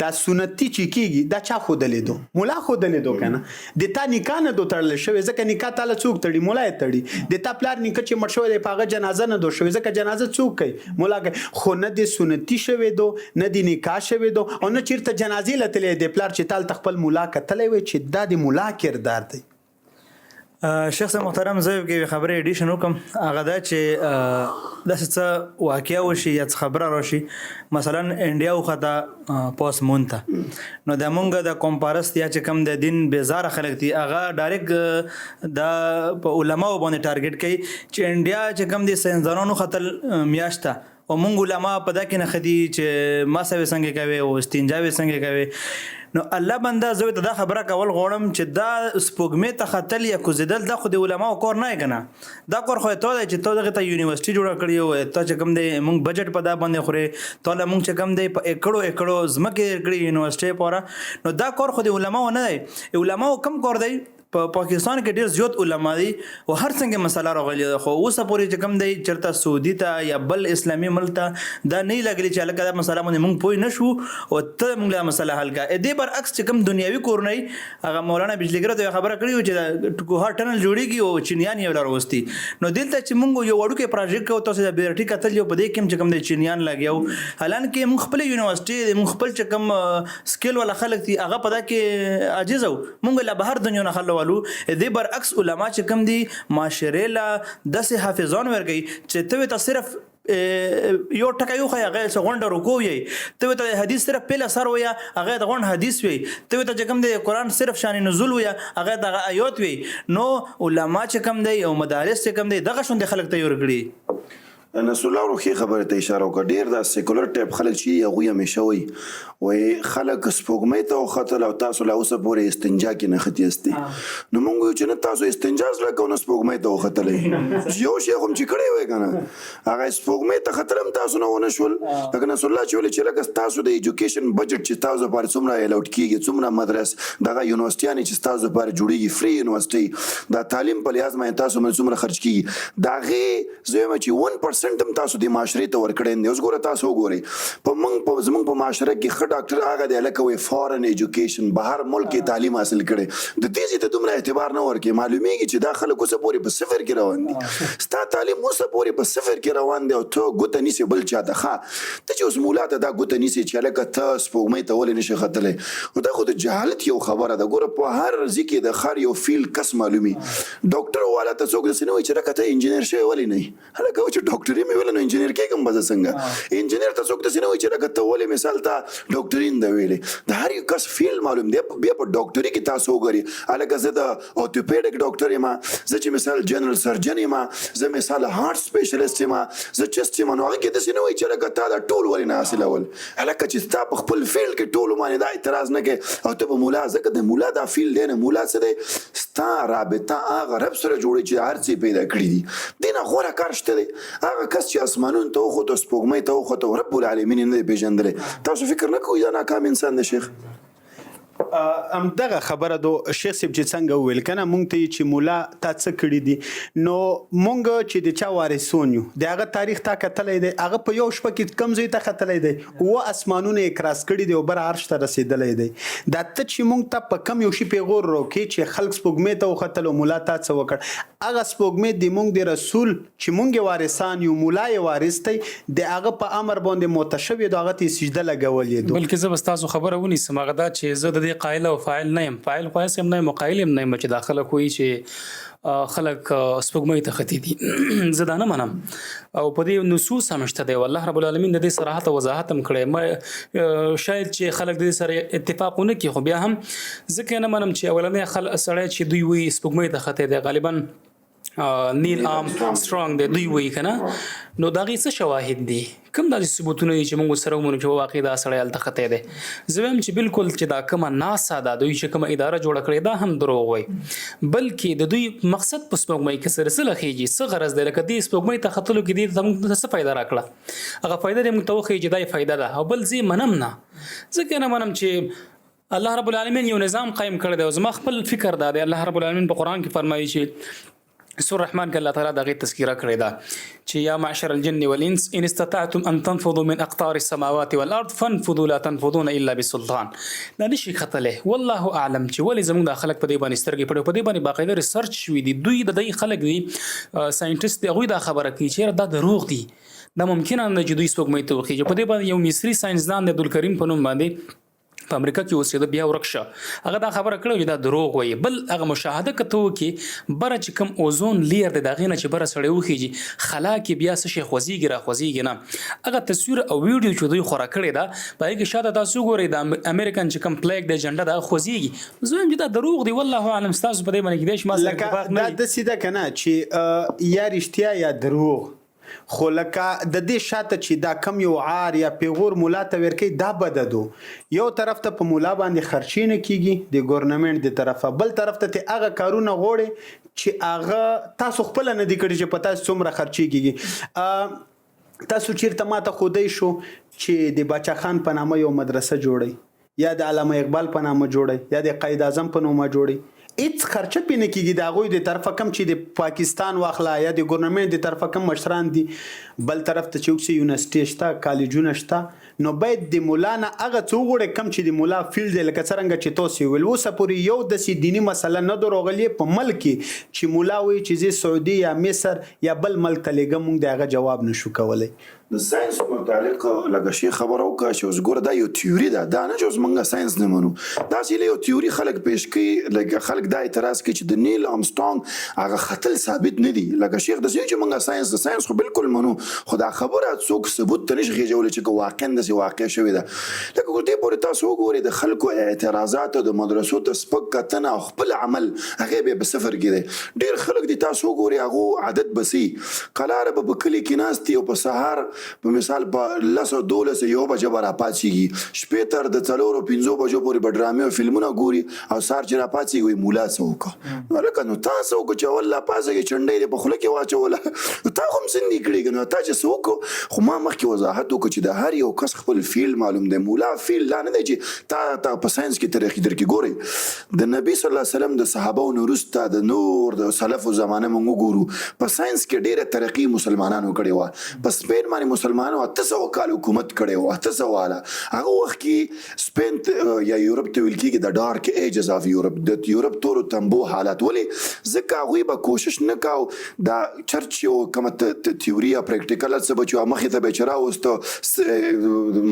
دا سنتي چې کیږي دا چا ښودلې دو؟ مولا ښودلې دو کنه. د تا نکاح نه دو تړل شوی، ځکه نکاح تاله څوک تړي؟ مولا یې تړي. د تا پلار نیکه چې مړ شوی دی، په هغه جنازه نه دو شوی، ځکه جنازه څوک کوي؟ مولا کوي. خو نه د سنتي شوی دو، نه د نکاح شوی دو او نه چیرته جنازې لتلې دی پلار چې تال خپل مولا کتلی وي چې دا د مولا کردار دی. شیخ صاحب محترم، زه یو خبره ایډیشن وکم، هغه دا چې داسې څه واقعه وشي یا څه خبره راشي، مثلا انډیا وخته پاس مون ته، نو د مونږ د قوم پرست یا چې کم د دین بیزاره خلک دي، هغه ډایرک د په علماو باندې ټارګټ کوي چې انډیا چې کم دي ساينسدانانو ختل میاشته او مونږ علما په دا کې نه خدي چې ما سوي څنګه کوي او استنجا وي څنګه کوي. نو الله بنده، زه ته دا خبره کول غواړم چې دا سپوږمې ته ختل یا کوزیدل دا خو د علماو کور نه کنه. دا کور خو ته دی چې ته دغه ته یونیورسيټي جوړه کړی او ته چې کوم دی مونږ بجټ په دا باندې خوري، ته له مونږ چې کوم دی په اکړو اکړو ځمکې کړی یونیورسيټي پوره. نو دا کور خو د علماو نه دی. علماو کم کور دی؟ په پاکستان کې ډیر زیات علما دي او هر څنګه مسله راغلي ده، خو اوسه پورې چې کوم دی چرته سعودي ته یا بل اسلامي ملک ته دا نه لګلی چې هلکه دا مسله باندې مونږ پوه نه شو او ته مونږ له مسله حل کړه. دې برعکس چې کوم دنیوي کورونه هغه مولانا بجلیګر ته خبره کړې چې کوهاټ ټنل جوړیږي او چینیان یې راوستي. نو دلته چې مونږ یو وړوکی پروژیکټ کوو، تاسو د بیرټي کتل یو په دې کې چې کوم دی چینیان لګیاو، حالانکه مونږ خپل یونیورسيټي، مونږ خپل چې کوم سکیل والا خلک دي هغه په دا کې عاجز وو، مونږ له بهر دنیا نه خلک والو. دې برعکس علما چې کوم دي معاشرې له داسې حافظان ورکوي چې ته ته صرف یو ټکی یو خو هغه څه غونډه رکوع وي، ته ته حدیث صرف پهله سر ویا هغه د غونډ حدیث وي، ته ته چې کوم دی قرآن صرف شان نزول ویا هغه دغه آیات وي. نو علما چې کوم دی او مدارس چې کوم دی دغه شون د خلک ته ورکړي. نصر الله ورو ښې خبرې ته اشاره وکړه. ډېر دا سیکولر ټایپ خلک چې هغوی همیشه وایي، وایي خلک سپوږمۍ ته وختل او تاسو لا اوسه پورې استنجا کې نښتي یاستئ. نو موږ وایو چې نه تاسو استنجا زده کړئ نه سپوږمۍ ته وختلئ. یو شی خو هم چې کړی وای که نه، هغه سپوږمۍ ته ختل هم تاسو نه ونه شول. لکه نصر الله چې ویل چې لکه ستاسو د ایجوکیشن بجټ چې تاسو لپاره څومره الاوټ کېږي، څومره مدرس دغه یونیورسټیانې چې ستاسو لپاره جوړېږي، فري یونیورسټي، دا تعلیم په لحاظ باندې تاسو باندې څومره خرچ کېږي، د هغې زه وایم چې 1% هم تاسو د معاشرې ته ورکړی نه دی. اوس ګوره تاسو وګورئ په موږ په زموږ په معاشره کې ښه ډاکټر هغه دی لکه وایي فارن ایجوکیشن، بهر ملک کې تعلیم حاصل کړی، د دې ځای ته دومره اعتبار نه ورکوي. معلومیږي چې دا خلک اوسه پورې په صفر کې روان دي، ستا تعلیم اوسه پورې په صفر کې روان دی او ته ګوته نیسې بل چاته. ښه ته چې اوس مولا ته دا ګوته نیسې چې هلکه ته سپوږمۍ ته ولې نشې ختلی، نو دا خو د جهالت یو خبره ده. ګوره په هر ځای کې د خر یو فیل کس معلومي. ډاکټر والا ته څوک داسې نه وایي چې لکه ته انجینر شوی ولې نه یې، هلکه چې ډاکټر ډاکټري مې ویله نو انجنیر کېږم به زه څنګه؟ انجنیر ته څوک داسې نه وایي چې لکه ته ولې مثال ته ډاکټري نه ده ویلې. د هر یو کس فیلډ معلوم دی. بیا په ډاکټري کې تاسو وګورئ، هلکه زه د اورتوپیډک ډاکټر یم، زه چې مثال جنرال سرجن یم، زه مثال هارټ سپیشلیست یم، زه چست یم، نو هغه کې داسې نه وایي چې هلکه تا دا ټول ولې نه حاصلول. هلکه چې ستا په خپل فیلډ کې ټولو باندې دا اعتراض نه کوي او ته په مولا، ځکه د مولا دا فیلډ دی نه، مولا څه دی؟ ستا رابطه هغه رب سره جوړوي چې هر څه یې پیدا کړي دي. دې نه غوره کار شته دی؟ هغه کس چې اسمانونو ته وخوت او سپوږمۍ ته وخوت او رب العالمین یې نه دی پېژندلی، تاسو فکر نه کوئ دا ناکام انسان دی شیخ؟ همدغه خبره دو شیخ صاحب چې څنګه وویل کنه مونږ ته چې مولا تا څه کړی دي، نو مونږ چې د چا وارثون یو، د هغه تاریخ تا کتلی دی؟ هغه په یو شپه کې کوم ځای ته ختلی دی؟ اووه اسمانونه یې کراس کړي دي او بر عرش ته رسېدلی دی. دا ته چې مونږ ته په کوم یو شي پیغور راکې چې خلک سپوږمۍ ته وختل او مولا تا څه وکړ، هغه سپوږمۍ د مونږ د رسول چې مونږ یې وارثان یو، مولا یې وارث دی، د هغه په امر باندې موته شوې ده، هغه ته یې سجده لګولې ده. بلکې زه به ستاسو خبره ونیسم، هغه دا چې زه د دې قایل او فاعل نه یم، فاعل خو هسې هم نه یم او قایل هم نه یم چې دا خلک وایي چې خلک سپوږمۍ ته ختي دي، زه دا نه منم او په دې نصوص هم شته دی او الله رب العالمین د دې صراحت او وضاحت هم کړی. ما شاید چې خلک د دې سره اتفاق ونه کړي، خو بیا هم ځکه نه منم چې اولنی خل سړی چې دوی وایي سپوږمۍ ته ختی دی، غالبا نیل آرم سټرانګ دی دوی وایي کنه، نو د هغې څه شواهد دي؟ کوم داسې ثبوتونه دي چې موږ سره ومنو چې واقعي دا سړی هلته ختی دی؟ زه وایم چې بالکل چې دا کومه ناسا ده، دوی چې کومه اداره جوړه کړې دا هم دروغ وایي، بلکې د دوی مقصد په سپوږمۍ کې سره څه لخیږي، څه غرض دی؟ لکه دې سپوږمۍ ته ختلو کې دې ته موږ ته څه فایده راکړه؟ هغه فایده دې موږ ته وښیي چې دا یې فایده ده. او بل زه یې منم نه، ځکه نه منم چې الله رب العالمین یو نظام قایم کړی دی او زما خپل فکر دا دی. الله رب العالمین په قرآن کې فرمایي چې سور الرحمن کې الله تعالی د هغې تذکره کړې ده چې یا معشر الجن والانس ان استطعتم ان تنفذوا من اقطار السماوات والارض فانفذوا لا تنفذون الا بسلطان. دا نشي ختلی، والله اعلم چې ولې زموږ دا خلک په دې باندې سترګې پټوي. په دې باندې باقاعده ریسرچ شوي دي، دوی د دې خلک دي، ساينټسټ دي، هغوی دا خبره کوي چې یاره دا دروغ دي، دا ممکنه نه ده چې دوی سپوږمۍ ته وخیژي. په دې باندې یو مصري ساينسدان دی عبدالکریم په نوم باندې، په امریکا کې اوسېده، بیا ورک شه، هغه دا خبره کړې چې دا دروغ وایي. بل هغه مشاهده که ته وکړې، بره چې کوم اوزون لیر دی د هغې نه چې بره سړی وخیژي خلا کې بیا څه شی خوځېږي را خوځېږي نه. هغه تصویر او ویډیو چې دوی خوره کړې ده په هغې کې شاته تاسو وګورئ د امریکن چې کوم پلیګ دی جنډه ده خوځېږي. زه وایم چې دا دروغ دی، والله اعلم. ستاسو په دې باندې کېدای شي ما سره لکه اتفاق نه دا وي. داسې ده که نه چې یا رښتیا یا دروغ، خو لکه د دې شاته چې دا کم یو عار یا پیغور مولا ته ورکوي دا بده دو. یو طرف ته په مولا باندې خرچې نه کیږي د ګورنمنټ د طرفه، بل طرف ته ته هغه کارونه غوړي چې هغه تاسو خپله نه دي کړي چې په تاسو څومره خرچې کیږي. تاسو چیرته ماته ښودی شو چې د باچا خان په نامه یو مدرسه جوړئ، یا د علامه اقبال په نامه جوړئ، یا د قائد اعظم په نومه جوړئ، هیڅ خرچه پې نه کیږي د هغوی د طرفه، کوم چې د پاکستان واخله یا د ګورنمنټ د طرفه کوم مشران دي. بل طرف ته چې وکړي یونیورسټي شته، کالجونه شته، نو باید د مولا نه هغه څه وغواړي کوم چې د مولا فیلډ دی. لکه څرنګه چې تاسو ویل اوسه پورې یو داسې دیني مسله نه ده راغلې په ملک کې چې مولا وایي چې زه سعودي یا مصر یا بل ملک ته لېږم، موږ د هغه جواب نشو کولی. د ساينس متعلق لکه شیخ خبره وکړه چې اوس ګوره دا یو تیوري ده، دا نه چې اوس موږ ساينس نه منو، داسې یو تیوري خلک پیش کوي. لکه خلک دا اعتراض کوي چې د نیل آرمسټرانګ هغه ختل ثابت نه دي. لکه شیخ داسې چې موږ ساينس د ساينس خو بالکل منو، خو دا خبره څوک ثبوت ته نشي خېژولی چې که واقعا داسې واقع شوې ده. لکه دې پورې تاسو وګورئ د خلکو اعتراضات او د مدرسو ته سپک کتنه او خپل عمل هغې بیا په صفر کې دی. ډېر خلک دي تاسو وګورئ هغو عادت به سي قلاره به په کلي کې ناست دي او په سهار په مثال په 10 او 12 یو بجه به راپاڅېږي، شپې تر د 4 5 بجو پورې به ډرامې او فلمونه ګوري او سهار چې راپاڅېږي وایي مولا څه وکړه؟ نو هلکه نو تا څه وکړه چې اول لا پاڅېږي چنډۍ دې په خوله کې واچوله، نو تا خو هم څه نه دي کړي که نه تا چې څه وکړو. خو ما مخکې وضاحت وکړ چې د هر یو کس خپل فیلډ معلوم دی. مولا فیلډ دا نه دی چې تا ته په ساينس کې ترقي درکړي. ګورئ د نبي صلی الله علیه وسلم د صحابو نه وروسته د نور د سلفو زمانه موږ وګورو، په ساينس کې ډېره ترقي مسلمانانو کړې وه. په سپین باندې مسلمانانو 800 کال حکومت کړی و، 800 والا هغه وخت کې سپین یا یورپ ته ویل کېږي د ډارک ایجز اف یورپ، د یورپ تورو تمبو حالات. ولې؟ ځکه هغوی به کوشش نه کاو دا چرچ یو کومه تیوري یا پریکټیکل څه به چې مخې ته به چې راوسته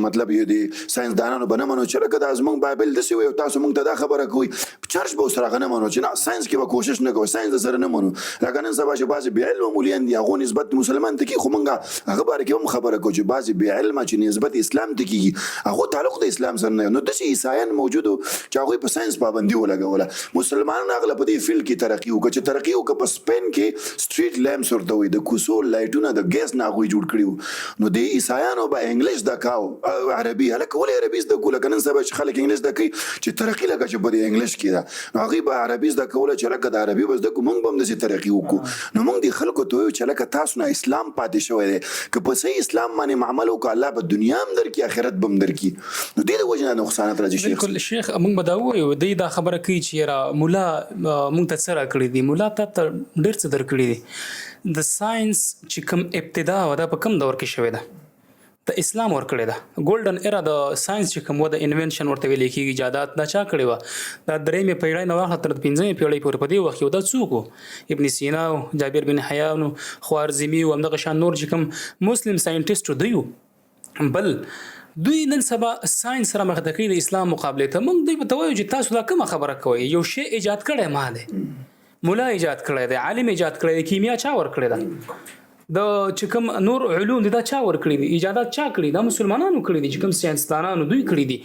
مطلب یو دی ساينس دانانو به نه منو چې لکه دا زمونږ بایبل داسې وایي او تاسو مونږ ته دا خبره کوئ، چرچ به ورسره هغه نه منو چې نه ساينس کې به کوشش نه کوو، ساينس سره نه منو. لکه نن سبا چې بعضې بې علمه مولیان دي، هغو نسبت مسلمان ته کېږي، خو مونږ هغه باره کې هم خبره کوو چې بعضې بې علمه چې نسبت اسلام ته کېږي هغو تعلق د اسلام سره نه. نو داسې عیسایان موجود چې هغوی په ساينس پابندي ولګوله، مسلمانانو هغه په دې فیلډ کې ترقي وکړه. چې ترقي وکړه، په سپین کې سټریټ لیمپس ورته وایي، د کوڅو لایټونه د ګیس نه هغوی جوړ کړي وو. نو د عیسایانو به انګلیش زده کاو، عربي. هلکه ولې عربي زده کو؟ لکه نن سبا چې خلک انګلیش زده کوي چې ترقي لکه چې په دې انګلیش کې ده، نو هغوی به عربي زده کوله چې لکه د عربي به زده کو، موږ به هم داسې ترقي وکړو. نو موږ دې خلکو ته وایو چې لکه تاسو نه اسلام پاتې شوی دی، که په صحیح اسلام باندې عمل وکړو، الله به دنیا هم درکړي، آخرت به هم درکړي. نو دې د وجې نه نقصانات راځي شیخ. بالکل شیخ، موږ به دا ووایو، دی دا خبره کوي چې یاره مولا موږ ته څه راکړي دي؟ مولا تا ته ډېر څه درکړي دي. د ساينس چې کوم ابتدا وه، دا په کوم دور کې شوې ده؟ د اسلام ورکړې ده. ګولډن ایرا د ساينس چې کوم و، د انوینشن ورته ویل کېږي، ایجادات دا چا کړې وه؟ دا درېیمې پېړۍ نه واخله تر پنځمې پېړۍ پورې په دې وخت کې دا څوک وو؟ ابن سینا و، جابر بن حیان و، خوارزمي و، همدغه شان نور چې کوم مسلم ساينټسټ دوی وو. بل دوی نن سبا ساينس سره مخ ته کوي د اسلام مقابله ته. موږ دوی ته وایو چې تاسو دا کومه خبره کوئ؟ یو شی ایجاد کړی ما دی، مولا ایجاد کړی دی، عالم ایجاد کړی دی. کیمیا چا ورکړی ده؟ د چې کوم نور علوم دي دا چا ورکړي دي؟ ایجادات چا کړي؟ دا مسلمانانو کړي دي، چې کوم ساينسدانانو دوی کړي دي.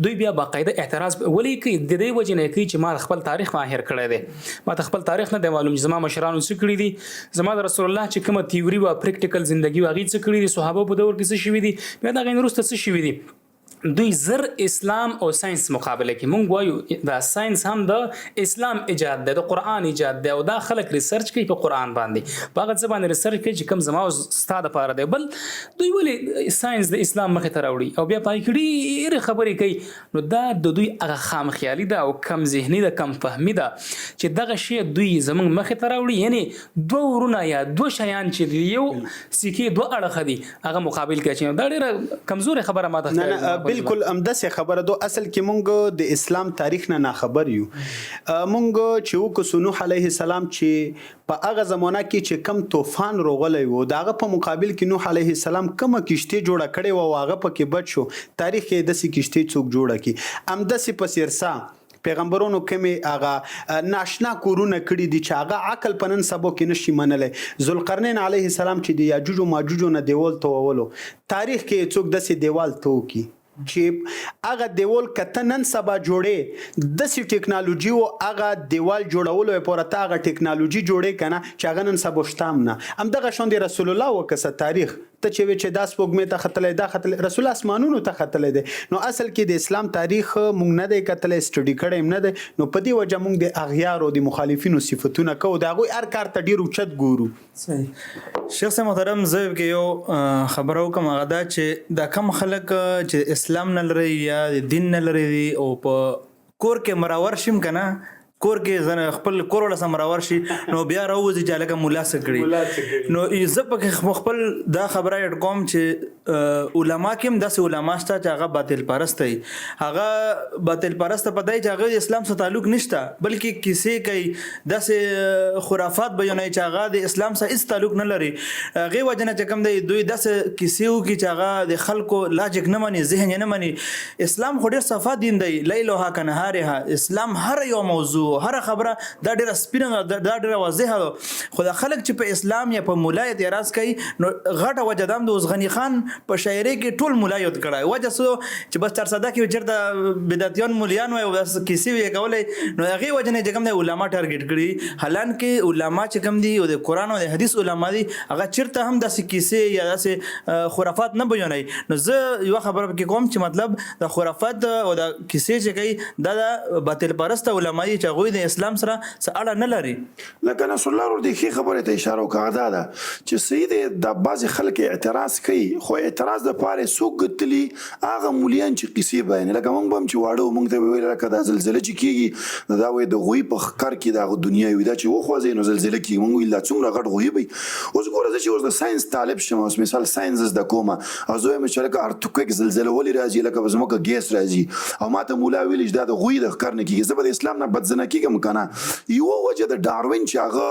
دوی بیا باقاعده اعتراض ولې کوي؟ د دې وجې نه کوي چې ما خپل تاریخ ماهر کړی دی، ما ته خپل تاریخ نه دی معلوم چې زما مشرانو څه کړي دي، زما د رسول الله چې کومه تیوري وه، پریکټیکل زندگی وه، هغې څه کړي دي، صحابه په دور کې څه شوي دي، بیا د هغې وروسته څه شوي دي. دوی زر اسلام او ساينس مقابله کې. مونږ وایو دا ساينس هم د اسلام ایجاد دی، د قرآن ایجاد دی، او دا خلک ریسرچ کوي په قرآن باندې، په هغه څه باندې ریسرچ کوي چې کوم زما او ستا دپاره دی. بل دوی ولې ساينس د اسلام مخې ته راوړي او بیا په هغې کې ډېرې خبرې کوي؟ نو دا د دوی هغه خام خیالي ده او کم ذهني ده، کم فهمي ده چې دغه شی دوی زمونږ مخې ته راوړي، یعنی دوه ورونه یا دوه شیان چې د یو سکې دوه اړخه دي، هغه مقابل کې اچوي. دا ډېره کمزورې خبره ماته نه ښکاري نه زما په نظر. بالکل همداسې خبره ده. اصل کې مونږ د اسلام تاریخ نه ناخبر یو. مونږ چې وکسو نوح علیه السلام چې په هغه زمانه کې چې کم طوفان روغلی وو، د هغه په مقابل کې نوح علیه السلام کومه کشتۍ جوړه کړې وه او هغه پکې بچ شو، تاریخ کې داسې کشتۍ څوک جوړه کړي؟ همداسې په سیرسا پیغمبرونو کومې هغه ناشنا کورونه کړي دي چې هغه عقل په نن سبا کې نشي منلی. ذوالقرنین علیه السلام چې د یاجوج او ماجوجو نه دیوال توولو، تاریخ کې یې څوک داسې دیوال تو کړي چې هغه دیوال که ته نن سبا جوړې، داسې ټکنالوژي و هغه دیوال جوړولو لپاره ته هغه ټکنالوژي جوړې که نه چې هغه نن سبا شته هم نه. همدغه شان د رسول الله وکسه تاریخ ته چې وې چې دا سپوږمۍ ته ختلی، دا ختلی، رسول اسمانونو ته ختلی دی. نو اصل کې د اسلام تاریخ مونږ نه دی کتلی، سټډي کړی هم نه دی. نو په دې وجه مونږ د اغیارو د مخالفینو صفتونه کوو، د هغوی هر کار ته ډېر اوچت ګورو. صحیح شیخ صاحب محترم، زه کې یو خبره وکم، هغه دا چې دا کم خلک چې اسلام نه لري یا دین نه لري دي او په کور کې مراور شیم کنه، کور کې ځنه خپل کور ولا سم راور شي، نو بیا راوځي چې لکه مولا څه کړي. نو زه پکې خپل دا خبره اډ کوم چې علما کې هم داسې علما شته چې هغه باطل پرست دي. هغه باطل پرست په دای چې هغه د اسلام سره تعلق نشته، بلکې کیسې کوي، داسې خرافات بیانوي چې هغه د اسلام سره هیڅ تعلق نه لري. هغې وجه نه چې کوم دی دوی داسې کیسې وکړي چې هغه د خلکو لاجیک نه مني، ذهن یې نه مني. اسلام خو ډېر صفا دین دی، لیلها کنهارها. اسلام هر یو موضوع، هره خبره دا ډېره سپینه ده، دا ډېره واضحه ده. خو دا خلک چې په اسلام یا په مولا اعتراض کوي، نو غټه وجه دا هم د اوس غني خان په شاعرۍ کې ټول مولا یاد کړی. وجه څه چې بس چارسده کې چېرته بدعتیان مولیان وای او بس کیسې یې کولې، نو هغې وجه نه چې کوم دی علما ټارګټ کړي. حالانکه علما چې کوم دي او د قرآن او د حدیث علما دي، هغه چېرته هم داسې کیسې یا داسې خرافات نه بیانوي. نو زه یوه خبره پکې کوم چې مطلب د خرافات او د کیسې چې کوي دا د باطل پرسته علما دي چې هغوی د اسلام سره څه اړه نه لري. لکه نصرالله ورور دې ښې خبرې ته اشاره وکړه، هغه دا ده چې صحیح دی، دا بعضې خلک اعتراض کوي، خو اعتراض دپاره یې څوک ګتلي؟ هغه مولیان چې قصې بیانوي. لکه موږ به هم چې واړه وو، موږ ته به ویل لکه دا زلزله چې کېږي نو دا وایي د غویي په ښکر کې د هغه دنیا وي، دا چې وخوځوي نو زلزله کېږي. موږ ویل دا څومره غټ غویي به وي. اوس ګوره زه چې اوس د ساینس طالب شم، اوس مثال ساینس زده کوم او زه وایم چې لکه ارتکویک زلزله ولې راځي؟ لکه په ځمکه ګیس راځي او ما ته مولا ویلي چې دا د غویي د ښکر نه کېږي، زه به د اسلام نه بدځنه کېږم که نه؟ یوه وجه د ډاروین چې هغه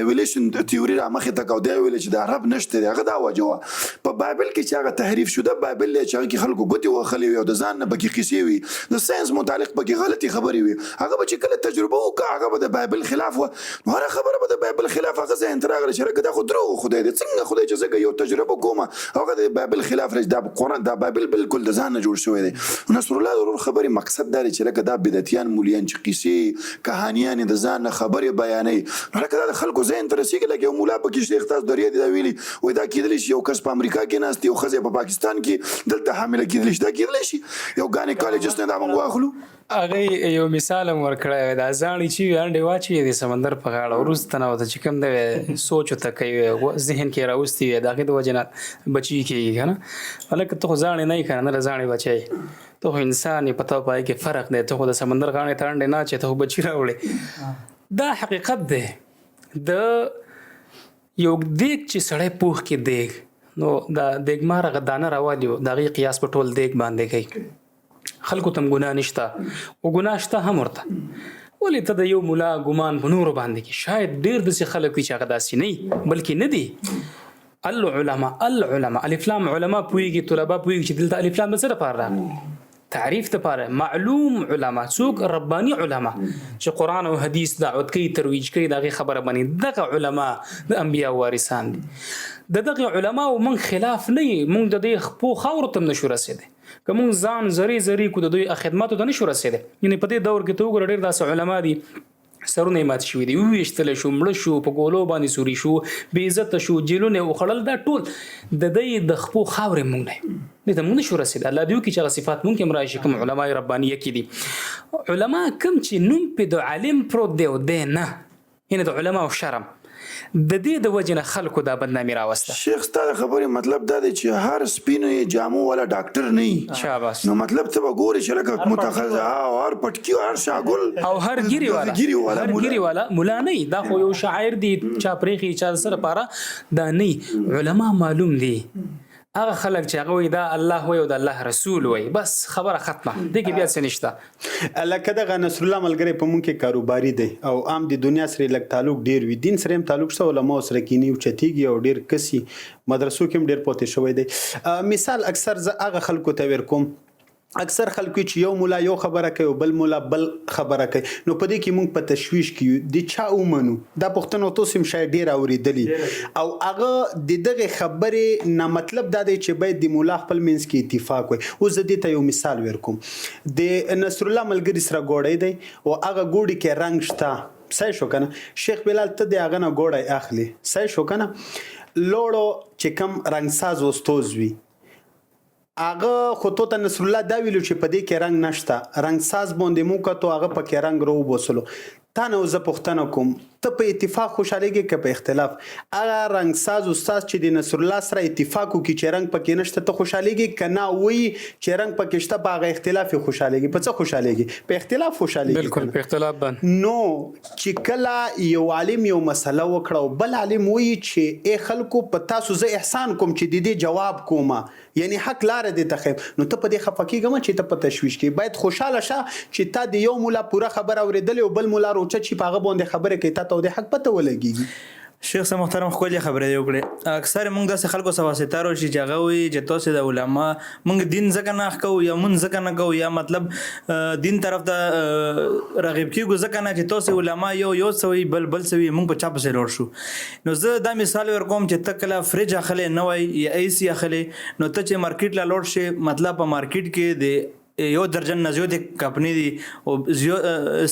ایولیشن تیوري را مخې ته کړه او دی ویل چې دا رب نشته دی، هغه دا وجه وه. په بایبل بایبل کې چې هغه تحریف شده بایبل دی چې هغه کې خلکو ګوتې وهلې وي او د ځان نه پکې قصې وي، د ساينس متعلق پکې غلطې خبرې وي، هغه به چې کله تجربه وکړه هغه به د بایبل خلاف وه، نو هره خبره به د بایبل خلاف هغه ذهن ته راغله چې لکه دا خو دروغ خدای دی، څنګه خدای چې زه یو تجربه کوم هغه د بایبل خلاف راځي، دا قرآن دا بایبل بالکل د ځان نه جوړ شوی دی. نصرالله ورور خبرې مقصد دا دی چې لکه دا بدعتیان مولیان چې قصې کهانیانې د ځان نه خبرې بیانوي، نو لکه دا د خلکو ذهن ته رسیږي، لکه یو مولا پکې شیخ تاسو دریا دی دا ویلي، وایي دا کیدلی شي یو کس په امریکا کې ناست دی او ښځه په پاکستان کې دلته حامله کیدلی شي، دا کیدلی شي یو ګانیکالوجست نه دا موږ واخلو. هغه یو مثال هم ورکړی وی، دا زاڼې چې وي انډې واچوي د سمندر په غاړه، وروسته نه ورته چې کوم دی سوچ ورته کوي، ذهن کې یې راوستي وي، د هغې د وجې نه بچي کېږي که نه. هلکه ته خو زاڼې نه یې که نه، نه د زاڼې بچی یې، ته خو انسان یې، په تا په هغې کې فرق دی، ته خو د سمندر غاړې ته انډې نه اچوې، ته خو بچي راوړې. دا حقیقت دی. د یو دیګ چې سړی پوخ کړي دیګ، نو دا دیګمار هغه دانه راوالي، د هغې قیاس په ټول دیګ باندې کوي. خلکو ته هم ګناه نشته او ګناه شته هم ورته. ولې ته د یو مولا ګمان په نورو باندې کې؟ شاید ډېر داسې خلک وي چې هغه داسې نه وي، بلکې نه دي. العلماء العلماء الف لام علما پوهېږي، طلبا پوهېږي چې دلته الف لام د څه لپاره راغلی؟ تعریف لپاره. معلوم علما څوک؟ رباني علما چې قرآن او حدیث دعوت کوي، ترویج کوي، د هغې خبره باندې دغه علما د انبیا وارثان دي. د دغه علماو موږ خلاف نه یو، موږ د دې خپو خاورو ته هم نشو رسېدی. که موږ ځان ذرې ذرې کړو د دوی خدماتو ته نشو رسېدی. یعنې په دې دور کې ته وګوره ډېر داسې علما دي سرونه یې مات شوي دي، وویشتل شو، مړه شو، په ګولو باندې سوري شو، بې عزته شو، جیلونه یې وخوړل. دا ټول د دی د خپو خاورې موږ نه یو، دې ته موږ نشو رسېدی. الله دې وکړي چې هغه صفات موږ کې هم راشي کوم علما ربانیه کې دي. علما کوم چې نوم پې د عالم پروت دی او دی نه، یعنې د علماو شرم د دې د وجې نه خلکو دا بدنامي راوسته. شیخ ستا د خبرې مطلب دا دی چې هر سپینو جامو والا ډاکټر نه وي. شاباس. نو مطلب ته به ګورې چې لکه متخصص او هر پټکی او هر شاګل او هر ګیري والا، هر ګیري والا ملا نه وي. دا خو یو شاعر دی چا پرېښي چا د څه لپاره دا نه وي. علما معلوم دي، هغه خلک چې هغه وایي دا الله وایي او د الله رسول وایي، بس خبره ختمه، دې کې بیا څه نشته. لکه دغه نصرالله ملګری په مونږ کې کاروباري دی او عام د دنیا سره یې لږ تعلق ډېر وي، دین سره یې هم تعلق شته، علماو سره کیني اوچتېږي او ډېر کسي مدرسو کې هم ډېر پاتې شوی دی. مثال اکثر زه هغه خلکو ته ورکوم، اکثر خلک وي چې یو مولا یو خبره کوي او بل مولا بل خبره کوي، نو په دې کې مونږ په تشویش کې یو د چا ومنو؟ دا پوښتنه تاسو هم شاید ډېره اورېدلي او هغه د دغې خبرې نه مطلب دا دی چې باید د مولا خپل منځ کې اتفاق وي. اوس زه دې ته یو مثال ورکوم، د نصرالله ملګري سره ګوړی دی او هغه ګوړي کې رنګ شته، صحیح شو کنه؟ شیخ بلال ته د هغه نه ګوړی اخلي، صحیح شو کنه؟ لوړو چې کوم رنګساز استاد وي هغه خو تو ته نصرالله دا ویلو چې په دې کې رنګ نشته، رنګ ساز باندې مو کتو هغه پکې رنګ روبوسلو. تا نه اوس زه پوښتنه کوم ته په اتفاق خوشحالېږې که په اختلاف؟ هغه رنګ ساز استاد چې د نصرالله سره اتفاق وکړي چې رنګ پکې نشته ته خوشحالېږې که نه وایي چې رنګ پکې شته په هغه اختلاف یې خوشحالېږې؟ په څه خوشحالېږې؟ په اختلاف خوشحالېږې بالکل کنه. په اختلاف باندې. نو چې کله یو عالم یو مسله وکړه او بل عالم وایي چې ای خلکو په تاسو زه احسان کوم چې د دې جواب کوم یعنی حق لاره دې ته ښیم نو ته په دې خفه کیږه مه چې ته په تشویش کې باید خوشحاله شه چې تا د یو ملا پوره خبره اوریدلې او بل ملا روچه چی په هغه باندې خبرې کوي تاته د حق پته ولګیږي. شیخ صاحب محترم ښکلې خبرې دې وکړې. اکثر موږ داسې خلکو سره واسطه راشي چې هغه وایي چې تاسو د علما موږ دین ځکه نه کوو یا مونږ ځکه نه کوو یا مطلب دین طرف ته راغب کیږو ځکه نه چې تاسو علما یو یو څه وایي بل بل څه وایي، موږ په چا پسې لوړ شو. نو زه دا مثال ورکوم چې ته کله فریج اخلې نوی یا ای سی اخلې نو ته چې مارکیټ لا لوړ شې مطلب په مارکیټ کې د یو درجن نه زیاتې کمپنۍ دي او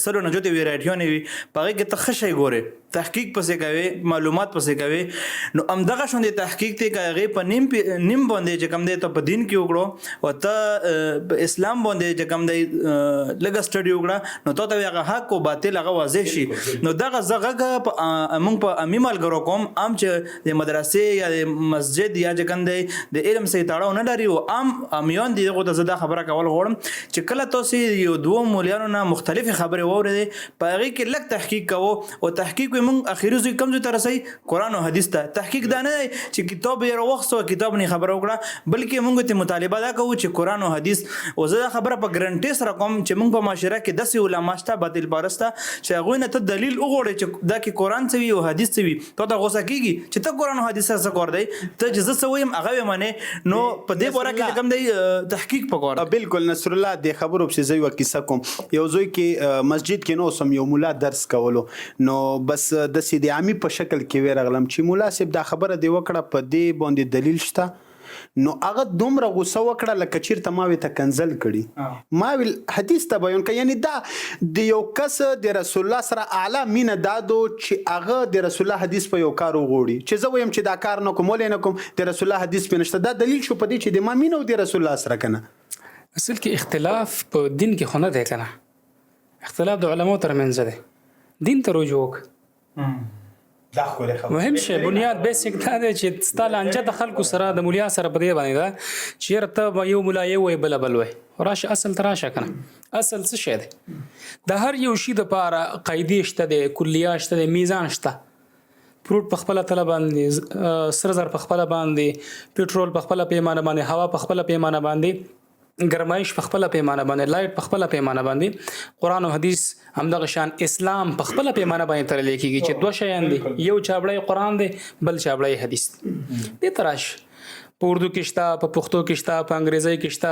سلو نه زیاتې ویرایټیانې وي، په هغې کې ته ښه شی ګورې، تحقیق پسې کوې، معلومات پسې کوې. نو همدغه شان دی تحقیق دی که هغې په نیم نیم باندې چې کوم دی ته په دین کې وکړو او ته په اسلام باندې چې کوم دی لږه سټډي وکړه نو ته ته هغه حق او باطل هغه واضح شي. نو دغه زه غږ په موږ په امي ملګرو کوم عام چې د مدرسې یا د مسجد یا چې کوم دی د علم سره تړاو نه لري او عام امیان دي، دغو ته زه دا خبره کول غواړم چې کله تاسو یو دوو مولیانو نه مختلفې خبرې واورېدې، په هغې کې لږ تحقیق کوو او تحقیق وي موږ اخري ځای کوم ځای ته رسوي؟ قرآن او حدیث ته. تحقیق دا نه دی چې کتاب یې راوخیست او کتاب نه خبره وکړه، بلکې موږ ته مطالبه دا کوو چې قرآن او حدیث. او زه دا خبره په ګرنټې سره کوم چې موږ په معاشره کې داسې علما شته باطل پرسته چې هغوی نه ته دلیل وغواړې چې دا کې قرآن څه وي او حدیث څه وي، تا ته غوسه کېږي چې ته قرآن او حدیث سره څه کار دی، ته چې زه څه وایم هغه وې منې. نو په دې باره کې کوم دی تحقیق پکار دی. بالکل نصرالله د خبرو پسې زه یوه کیسه کوم. یو ځای کې مسجد کې نو سم یو مولا درس کولو، نو بس داسې د عامي په شکل کې ورغلم چې مولا صاحب دا خبره دې وکړه، په دې باندې دلیل شته؟ نو هغه دومره غوسه وکړه لکه چیرته ما وی ته کنزل کړي. ما ویل حدیث ته بیان کړه، یعنی دا د یو کس د رسول الله سره اعلی مینه دادو چې هغه د رسول الله حدیث په یو کار وغوړي، چې زه وایم چې دا کار نه کوم، ولې نه کوم، د رسول الله حدیث پې نشته، دا دلیل شو په دې چې د ما مینه او د رسول الله سره کنه. اصل کې اختلاف په دین کې خو نه دی کنه، اختلاف د علماو ترمنځ دی، دین ته رجوع وکړه. دا ښکلې خبره. مهم شی بنیاد بیسیک دا دی چې ستا لانجه د خلکو سره د مولیا سره په دې باندې ده چې یاره ته به یو ملا یو وایي بل بل وایي، راشه اصل ته راشه کنه، اصل څه شی دی؟ د هر یو شي دپاره قاعدې شته دی، کلیه شته دی، میزان شته. فروټ په خپله تله باندې، سره زر په خپله باندې، پټرول په خپله پیمانه باندې، هوا په خپله پیمانه باندې، ګرمایش په خپله پیمانه باندې، لایټ په خپله پیمانه باندې، قرآن او حدیث همدغه شان اسلام په خپله پیمانه باندې تړلی کېږي چې دوه شیان دي، یو چابړی قرآن دی، بل چابړی حدیث دی. دې ته راشه، په اردو کې شته، په پښتو کې شته، په انګریزۍ کې شته،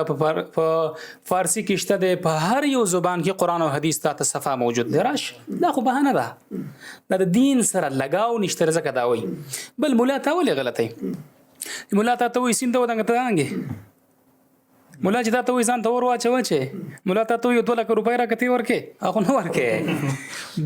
په فارسي کې شته دی، په هر یو زبان کې قرآن او حدیث تا ته صفا موجود دی. راشه، دا خو بهانه ده، دا د دین سره لګاو نشته، ځکه دا وایي. بل مولا تا ولې غلطی؟ مولا تا ته وایي سیند ته ودانګه، ته دانګې. مولا چې تا ته وایي ځان ته ور واچوه، چې مولا تا ته وایي 2 لکه روپۍ راکړه، ته یې ورکې؟ هغه خو نه ورکې.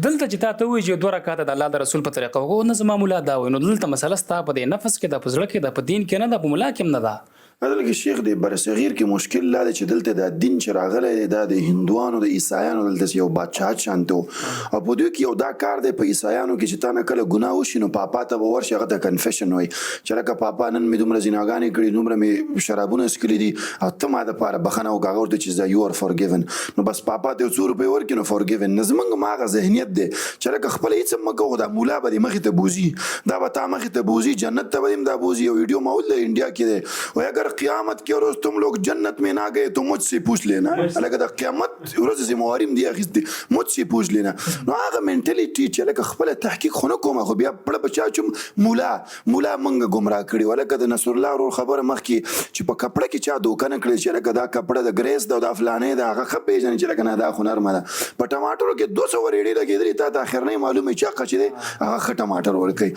دلته چې تا ته وایي چې 2 رکعته د الله د رسول په طریقه وکړه، نه زما مولا دا وایي، نو دلته مسله ستا په دې نفس کې ده، په زړه کې ده، په دین کې نه ده، په مولا کې هم نه ده. دلته کې شیخ دی برصغیر کې مشکل دا دی چې دلته دا دین چې راغلی دی دا د هندوانو د عیسایانو دلته یو بادشاهت شانته و، او په دوی کې یو دا کار دی په عیسایانو کې چې تا نه کله ګناه وشي نو پاپا ته به ورشي، هغه ته کنفیشن وایي چې لکه پاپا نن مې دومره زناګانې کړي، دومره مې شرابونه څښلي دي او ته ما دپاره بخښنه وکړه، هغه ورته چې زه یو ار فورګیون، نو بس پاپا ته یو څو روپۍ ورکړي نو فورګیون. نه زمونږ هم هغه ذهنیت دی چې لکه خپله هېڅ هم مه کوه، خو دا مولا به دې مخې ته بوځي، دا به تا مخې ته بوځي، جنت ته به دې هم دا بوځي. یو ویډیو ما ولیده انډیا کې دی، وایي اگر قیامت کې ورځ تم لوګ جنت مې نه ګئ تو مجھ سے پوچھ لینا، لکه د قیامت ورځ ذمہ واري هم دی اخیستې، مجھ سے پوچھ لینا. نو هغه منټالیټي چې لکه خپله تحقیق خو نه کوم، خو بیا پړه په چا چوم، مولا مولا مونږ ګمراه کړي. ولکه د نصرالله ورور خبره مخکې چې په کپړه کې چا دوکه نه کړې چې لکه دا کپړه د ګریس ده او دا فلانې ده، هغه ښه پېژني چې لکه نه دا خو نرمه ده. په ټماټرو کې 200 ریړې لګېدلې، تا ته اخرنۍ معلومه چې هغه چې دی هغه ښه ټماټر ورکوي.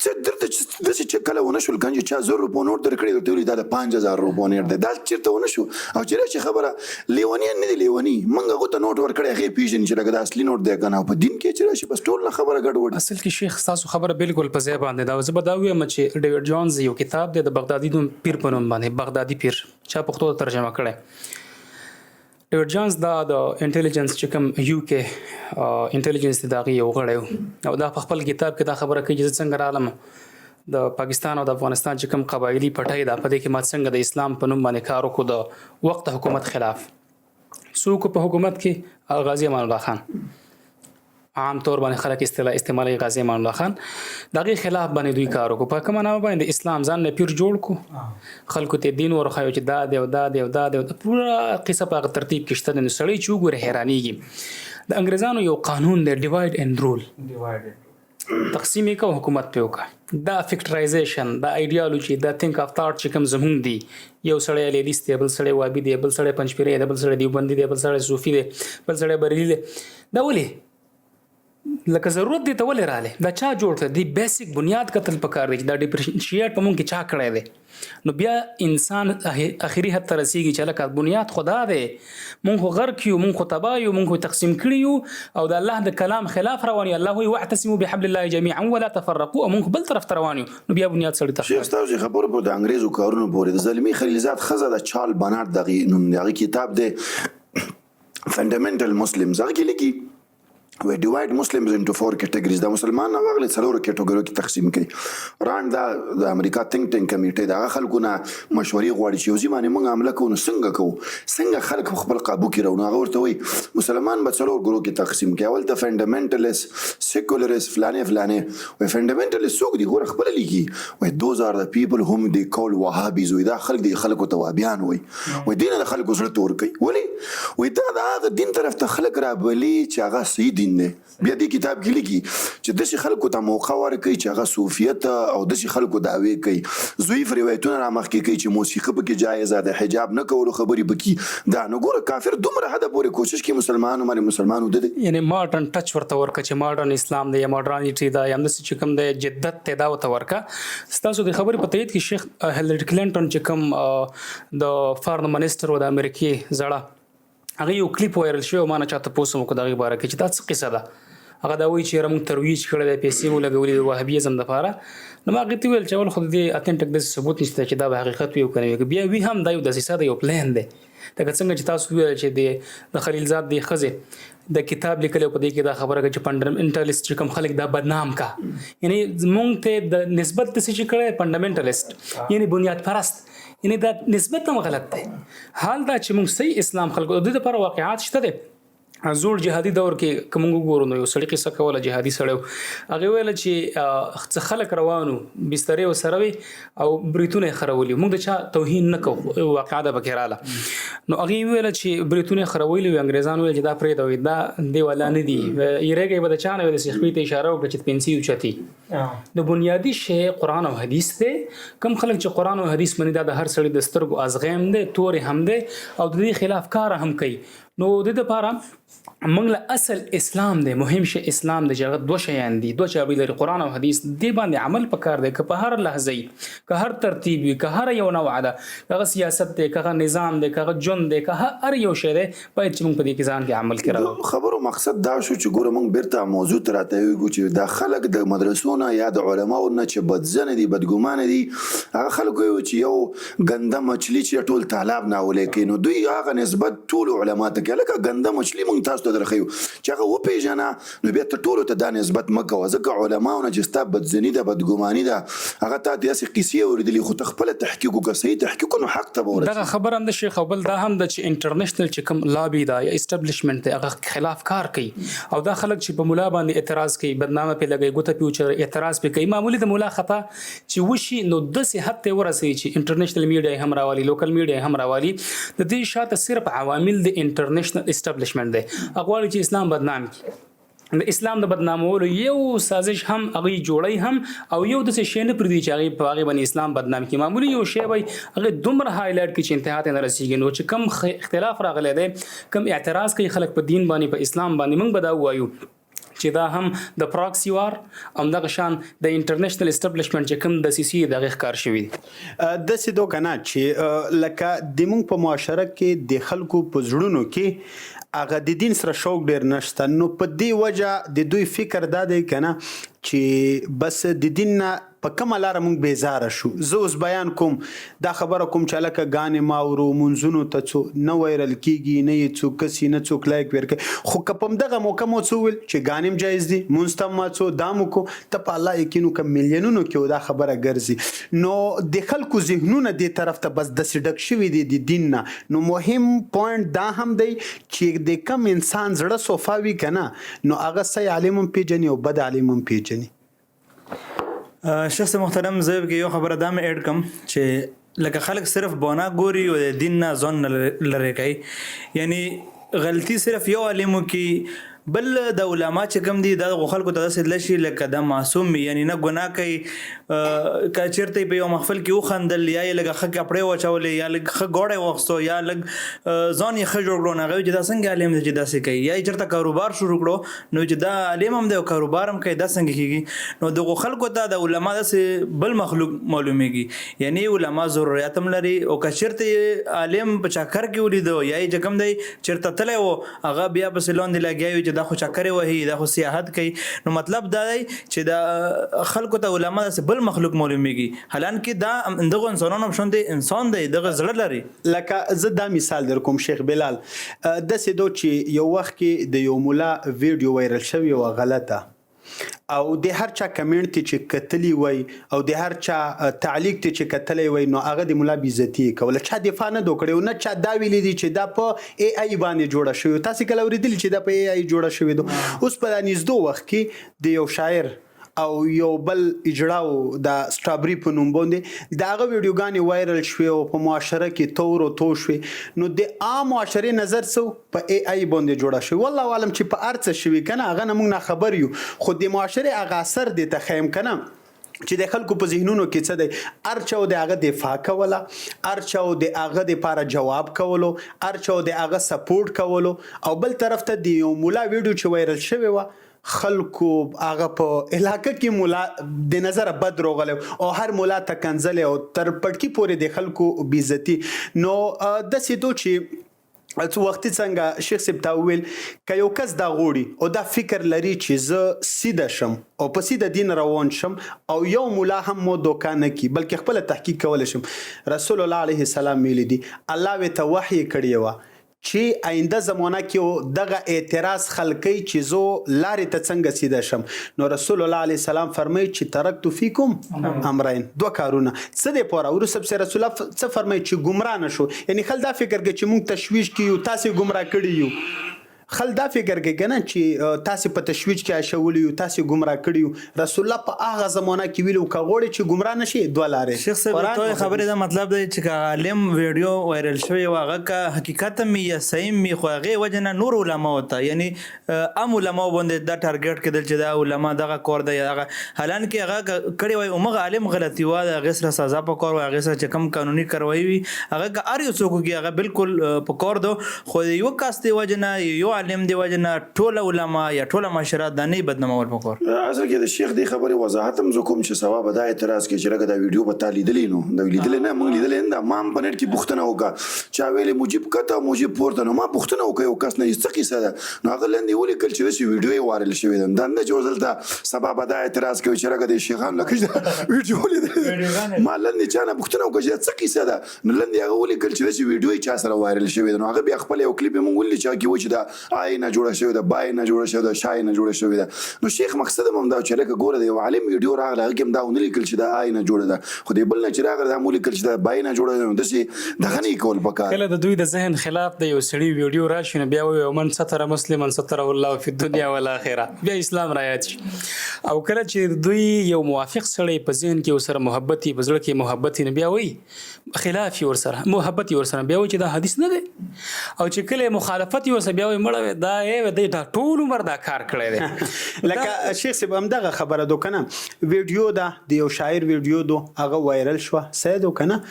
څه درته چې داسې چې کله ونه شول کنه چې چا 1000 روپو نوټ درکړی درته ویلي دا د 5000 روپو نوټ دی، دا چېرته ونه شو. او چې راشي خبره لیونیان نه دي، لیوني موږ هغو ته نوټ ورکړی هغې پېژني چې لکه دا اصلي نوټ دی که نه، او په دین کې چې راشي بس ټول نه خبره ګډوډ. اصل کې شیخ ستاسو خبره بالکل په ځای باندې ده. زه به دا ووایم چې ډیویډ جونز یو کتاب دی د بغدادي نوم پیر په نوم باندې، بغدادي پیر چا پښتو ته ترجمه کړی. ډیویډ جانز دا د انټیلیجنس چې کوم یو کې انټیلیجنس دی د هغې یو غړی و، او دا په خپل کتاب کې دا خبره کوي چې زه څنګه راغلم د پاکستان او د افغانستان چې کوم قبایلي پټی ده په دې کې ما څنګه د اسلام په نوم باندې کار وکړو د وخت حکومت خلاف. څوک په حکومت کې؟ غازي امان الله خان، عام طور باندې خلک اصطلاح استعمالوي غازي امان الله خان، د هغې خلاف باندې دوی کار وکړو. په کومه نامه باندې اسلام ځان نه پیر جوړ کړو، خلکو ته دین ورښیو چې دا دی او دا دی او دا دی، پوره قصه په هغه ترتیب کې شته دی. نو سړی چې وګوري حیرانېږي. د انګریزانو یو قانون دی ډیوایډ اینډ رول، تقسیم یې کوه حکومت پرې وکړه. دا فکټرایزیشن، دا ایډیالوجي، دا تھینک اف تاټ چې کوم زمونږ دی، یو سړی لیلیست دی، بل سړی وابي دی، بل سړی پنجپیری دی، بل سړی دیوبندي دی، بل سړی صوفي دی، بل سړی بریلي دی، دا ولې لکه ضرورت دی ته ولې راغلی؟ دا چا جوړ کړی؟ دی بیسیک بنیاد کتل پکار دی چې دا ډیفرینشیټ په مونږ کې چا کړی دی. نو بیا انسان اخري حد ته رسیږي چې لکه بنیاد خدا دی، مونږ خو غرق یو، مونږ خو تباه یو، مونږ خو تقسیم کړي یو او د الله د کلام خلاف روان یو. الله وایي واعتصموا بحبل الله جميعا ولا تفرقوا، او مونږ بل طرف ته روان یو. نو بیا بنیاد سړي ته شیخ ستاسو خبرو په د انګریزو کارونو پورې د زلمی خلیلزاد ښځه ده چارل بنارد دغې نوم دی، هغې کتاب دی فنډامنټل مسلمز، هغه کې لیکي وی ډیوایډ مسلمز انټو فور کټګریز، دا مسلمان نه واغلې څلورو کټګریو کې تقسیم کړي. رانډ دا د امریکا تینک ټینک کمیټه دا خلکو نه مشورې غواړي چې یو ځای باندې موږ حمله کوو نو څنګه کوو، څنګه خلک په خپل قابو کې راوړو. هغه ورته وایي مسلمان به څلور ګروه کې تقسیم کړي، اول ته فنډامنټلیست، سیکولریست، فلانې فلانې. وایي فنډامنټلیست څوک دي؟ ګوره خپله لیکي، وایي دوز آر د پیپل هوم دی کول وهابیز، وایي دا خلک دی خلکو ته وهابیان وایي، وایي دین د خلکو زړه تور کوي. ولې؟ وایي دا د هغه دین طرف ته خلک رابولي چې هغه صحیح دین دی. بیا دې کتاب کې لیکي چې داسې خلکو ته موقع ورکوي چې هغه صوفیت او داسې خلکو دعوې کوي، ضعیف روایتونه رامخکې کوي چې موسیقي پکې جایزه ده، حجاب نه کولو خبرې پکې دا. نو ګوره کافر دومره حده پورې کوشش کوي مسلمانانو باندې، مسلمانو ده دی یعنی ماډرن ټچ ورته ورکه چې ماډرن اسلام دی یا ماډرنیټي ده یا همداسې چې کوم دی جدت دی دا ورته ورکه. ستاسو د خبرې په تایید کې شیخ هیلري کلینټون چې کوم د فارن منسټر و د امریکې زړه، هغه یو کلیپ وایرل شوی، ما نه چاته پوسم وکړ د هغې باره کې چې دا څه قصه ده. هغه دا وایي چې یاره موږ ترویج کړی دی، پیسې مو لګولې د وهابیزم دپاره. نو ما هغې ته وویل چې اول خو د دې اتنټک داسې ثبوت نشته چې دا به حقیقت وي او که نه وي، که بیا وي هم دا یو دسیسه ده، یو پلان دی. لکه څنګه چې تاسو وویل چې د خلیلزاد د ښځې د کتاب لیکلی په دې کې دا خبره کوي چې فنډامنټالیست چې کوم خلک دا بدنام کا، یعنی مونږ ته د نسبت د څه چې کړی فنډامنټالیست یعنی بنیاد پرست، یعنی دا نسبت هم غلط دی. حال دا چې مونږ صحیح اسلام خلکو د دې لپاره واقعات شته دی. زوړ جهادي دور کې که مونږ وګورو نو یو سړي قصه کوله، جهادي سړی و، هغې ویله چې څه خلک روان وو، بسترې ورسره وې او بریتونه یې خرولي. مونږ د چا توهین نه کوو، واقعه ده پکې راله. نو هغې وویله چې بریتونه یې خرولي وي، انګریزان ویل چې دا پرېږده، وایي دا دې والا نه دي، یېرېږئ به د چا نه؟ ویل سیخپې ته اشاره وکړه چې پنسي اوچتي. د بنیادي شی قرآن او حدیث دی. کوم خلک چې قرآن او حدیث مني دا د هر سړي د سترګو ازغی هم دی، تورې هم دی او د دې خلاف کار هم کوي. نو د دې لپاره موږ له اصل اسلام دی، مهم شی اسلام دی چې هغه دوه شیان دي، دوه چابي لري، قرآن او حدیث. دې باندې عمل پکار دی، که په هر لحظه وي، که هر ترتیب وي، که هر یو نوع ده، که هغه سیاست دی، که هغه نظام دی، که هغه ژوند دی، که هر یو شی دی، باید چې موږ په دې کې ځان کې عمل کې راوړو. د خبرو مقصد دا شو چې ګوره موږ بیرته موضوع ته راتاویږو چې دا خلک د مدرسو نه یا د علماو نه چې بدظنه دي، بدګمانه دي، هغه خلک وایي چې یو ګنده مچلي چې ټول تالاب ناولی کوي، نو دوی هغه نسبت ټولو علما ته کوي. لکه ګنده مچلي موږ تاسو ته درښیو چې هغه وپېژنه، نو بیا ته ټولو ته دا نسبت مه کوه، ځکه علماو نه چې ستا بدظني ده، بدګماني ده، هغه تا ته داسې قصې اورېدلي، خو ته خپله تحقیق وکړه، صحیح تحقیق وکړه نو حق ته به ورسېږې. دغه خبره هم ده شیخ، او بل دا هم ده چې انټرنیشنل چې کوم لابي ده یا اسټبلشمنټ دی هغه خلاف کار کوي، او دا خلک چې په ملا باندې اعتراض کوي، بدنامه پرې لګوي، ګوته پرې وچوي، اعتراض پرې کوي، معمولي د ملا خطا چې وشي نو داسې حد ته ورسوي چې انټرنیشنل میډیا یې هم راوالي، لوکل میډیا یې هم راوالي. د دې شاته صرف عوامل د انټرنیشنل اسټبلشمنټ دی، هغه غواړي چې اسلام بدنام کړي. د اسلام د بدنامولو یو سازش هم هغوی جوړوي هم، او یو داسې شی نه پرېږدي چې هغوی په هغې باندې اسلام بدنام کړي. معمولي یو شی وایي هغې دومره هایلایټ کړي چې انتها ته نه رسېږي. نو چې کوم اختلاف راغلی دی، کوم اعتراض کوي خلک په دین باندې، په اسلام باندې، موږ به دا ووایو چې دا هم د پراکسي وار او دغه شان د انټرنیشنل اسټبلشمنټ چې کوم دسیسې دي د هغې ښکار شوي دي. داسې دو کنه چې لکه د مونږ په معاشره کې د خلکو په زړونو کې هغه د دین سره شوق ډیر نشته، نو په دې وجه د دوی فکر دا دی کنه چې بس د دین نه په کومه لاره مونږ بیزاره شو. زه اوس بیان کوم دا خبره کوم چې هلکه ګانې ما اورو مونځونو ته څو نه وایرل کیږي، نه یې څوک کسي، نه څوک لایک ورکوي، خو که په همدغه موقع مو څه وویل چې ګانې هم جایز دي، مونځ ته هم ما څو دا مو کو، ته په الله یقین وکړه میلیونونو کې دا خبره ګرځي. نو د خلکو ذهنونه دې طرف ته بس داسې ډک شوي دي د دین نه. نو مهم پوینټ دا هم دی چې د کوم انسان زړه صفا وي که نه، نو هغه صحیح عالم هم پیژني او بد عالم هم پیژني. شخص محترم زه کې یو خبره دا مې اډ کم چې لکه خلک صرف بونا ګوري او د دین نه ځان نه لرې کوي، یعنی غلطي صرف یو عالم کی، بل د علما چې کوم دي دا دغو خلکو ته داسې تللی شي لکه دا معصوم وي، یعنی نه ګناه کوي، که چېرته یې په یو محفل کې وخندل یا یې لږه ښه کپړې واچولې یا لږ ښه ګوړی واخیستو یا لږ ځان یې ښه جوړ کړو، نو هغه وایي چې دا څنګه عالم دی چې داسې کوي، یا یې چېرته کاروبار شروع کړو نو چې دا عالم هم دی او کاروبار هم کوي دا څنګه کېږي. نو دغو خلکو ته د علما داسې بل مخلوق معلومېږي، یعنی علما ضرورت هم لري، او که چېرته یې عالم په چکر کې ولیدو یا یې چې کوم دی چېرته تللی و، هغه بیا پسې لاندې لګیا وي چې چې دا خو چکرې وهي، دا خو سیاحت کوي. نو مطلب دا دی چې دا خلکو ته علما داسې بل مخلوق معلومیږي، حالانکه دا دغه انسانانو په شان دی، انسان دی، دغه زړه لري. لکه زه دا مثال در کوم شیخ بلال، داسې دو چې یو وخت کې د یو مولا ویډیو وایرل شوې وه غلطه، او د هر چا کمنټ ته چې کتلی وای او د هر چا تعلیق ته چې کتلی وای، نو هغه د مولا بیزتی کوله. چا دفاع نه دو کړې او نه چا دا ویلي دي چې دا په ای آی باندې جوړه شوې. تاسو کله اورېدلي چې دا په ای آی جوړه شوې ده؟ اوس په دا نږدو وخت کې د یو شاعر او یو بل اجړاو د سټرابري په نوم باندې د هغه ویډیوګانې وایرل شوې او په معاشره کې تور او تو شوې. نو د عام معاشرې نظر څه په ای آی باندې جوړه شوې، والله عالم چې په ارڅ شوی کنه، هغه نه موږ نه خبر یو، خو د معاشرې هغه اثر دی ته خیم کنه چې د خلکو په ذهنونو کې څه دی. ارچاو د هغه دفاع کوله، ارچاو د هغه د پاره جواب کولو، ارچاو د هغه سپورټ کولو، او بل طرف ته د یو مولا ویډیو چې وایرل شوې وه، خلکو هغه په علاقه کې مولا د نظر بد روغلی او هر مولا ته کنځلې او تر پټکی پورې د خلکو بیزتی. نو داسې دو چې څو وختي څنګه شیخ صاحب تا وویل، که یو کس دا غوړي او دا فکر لري چې زه سیده شم او په سیده دین روان شم او یو مولا هم مو دوکه نه کی، بلکې خپله تحقیق کولی شم. رسول الله علیه السلام ویلي دي، الله وی ته وحی کړې وه چې آینده زمانه کې دغه اعتراض خلک کوي چې زه لارې ته څنګه سیده شم. نو رسول الله علیه السلام فرمایي چې ترکت فیکم امرین، دوه کارونه څه دی پوره. وروسته پسې رسول الله څه فرمایي چې ګمراه نه شو، یعنی خل دا فکر کوي چې مونږ تشویش کې یو، تاسې ګمراه کړي یو. خل دا فکر کوي کنه چې تاسې په تشویش کې اچولي یو، تاسې ګمراه کړي یو. رسول الله په هغه زمانه کې ویلو که غواړې چې ګمراه نه شي، دوه لارې. شیخ صاحب، ته خبرې دا مطلب دی چې که عالم ویډیو وایرل شوی و، هغه که حقیقت می یا صحیح می، خو هغې وجه نه نور علما ته، یعنی عام علما باندې دا ټارګټ کېدل چې دا علما دغه کار دی هغه، حالانکه هغه کړی وای همغه عالم غلطي وه، د هغې سره سزا په کار وه، هغې سره چې کوم قانوني کاروایی وي هغه که هر یو څوک وکړي هغه بالکل په کار ده. خو د یو کس دی وجه نه، یو عالم دی وجه نه ټوله علما یا ټوله معاشره دا نه بدنامول په کار. اصل کې د شیخ دی خبرې وضاحت هم زه کوم چې سبا به دا اعتراض کوي چې لکه دا ویډیو به تا لیدلې، نو دا لیدلې نه، مونږ لیدلې نه. ما هم په نېټ کې پوښتنه وکړه، چا ویلې مجیب کته مجیب پورته. نو ما پوښتنه وکړه یو کس نه څه قصه ده، نو هغه لاندې ولیکل چې داسې ویډیو یې وایرل شوې ده. دا نه چې اوس دلته سبا به دا اعتراض کوي چې لکه د شیخان لکه ویډیو لیدلې. ما لاندې چا نه پوښتنه وکړه چې څه قصه ده، نو لاندې هغه ولیکل چې داسې ویډیو یې چا سره وایرل شوې ده. نو هغه بیا خپل یو کلیپ یې مونږ ولید چې کې و چې دا آی نه جوړه شوې ده، بای نه جوړه شوې ده، شای نه جوړه شوې ده. نو شیخ مقصد هم دا چې لکه ګوره د یو عالم ویډیو راغله، هغه کې هم دا ونه لیکل چې دا آی نه جوړه ده، خو د بل نه چې راغله دا هم ولیکل چې دا بای نه جوړه ده. نو داسې دغه نه کول پکار. کله د دوی د ذهن خلاف د یو سړي ویډیو راشي نو بیا وایي من ستر مسلما ستره الله فی الدنیا والآخرة، بیا اسلام رایاد شي. او کله چې دوی یو موافق سړی په ذهن کې ورسره محبت وي، په زړه کې محبت وي، نو بیا وایي خلاف یې ورسره محبت یې ورسره، بیا وایي چې دا حدیث نه دی. او چې کله مخالفت یې ورسره بیا وایي مړه دا یې دی دا ټول عمر دا کار کړی دی. لکه شیخ صاحب همدغه خبره دو کنه، ویډیو ده د یو شاعر ویډیو دو، هغه وایرل شوه، صحیح دو کنه.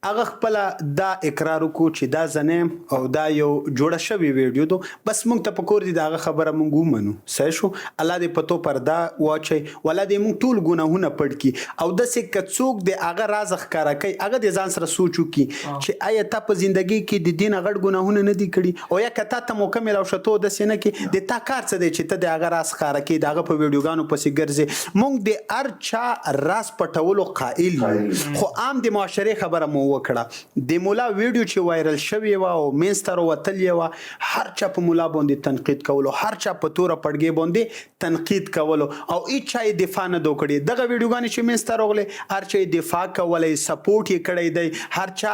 هغه خپله دا اقرار وکړو چې دا زه نه یم او دا یو جوړه شوې ویډیو دو، بس موږ ته په کور دي د هغه خبره موږ ومنو. صحیح شو، الله دې په تو پرده واچوي، والله دې موږ ټول ګناهونه پټ کړي. او داسې که څوک د هغه راز ښکاره کوي، هغه دې ځان سره سوچ وکړي چې آیا تا په زندګۍ کې د دین غټ ګناهونه نه دي کړي، او یا که تا ته موقع میلاو شوه ته داسې نه کې، د تا کار څه دی چې ته د هغه راز ښکاره کوې، د هغه په ویډیوګانو پسې ګرځې. موږ د هر چا راز پټولو قایل یو، خو عام د معاشرې خبره مو وکړه. د مولا ویډیو چې وایرل شوې وه او منځ ته راوتلې وه، هر چا په مولا باندې تنقید کولو، هر چا په توره پړګې باندې تنقید کولو او هیچا یې دفاع نه دو کړې. دغه ویډیوګانې چې منځ ته راغلې، هر چا یې دفاع کولی، سپورټ یې کړی دی، هر چا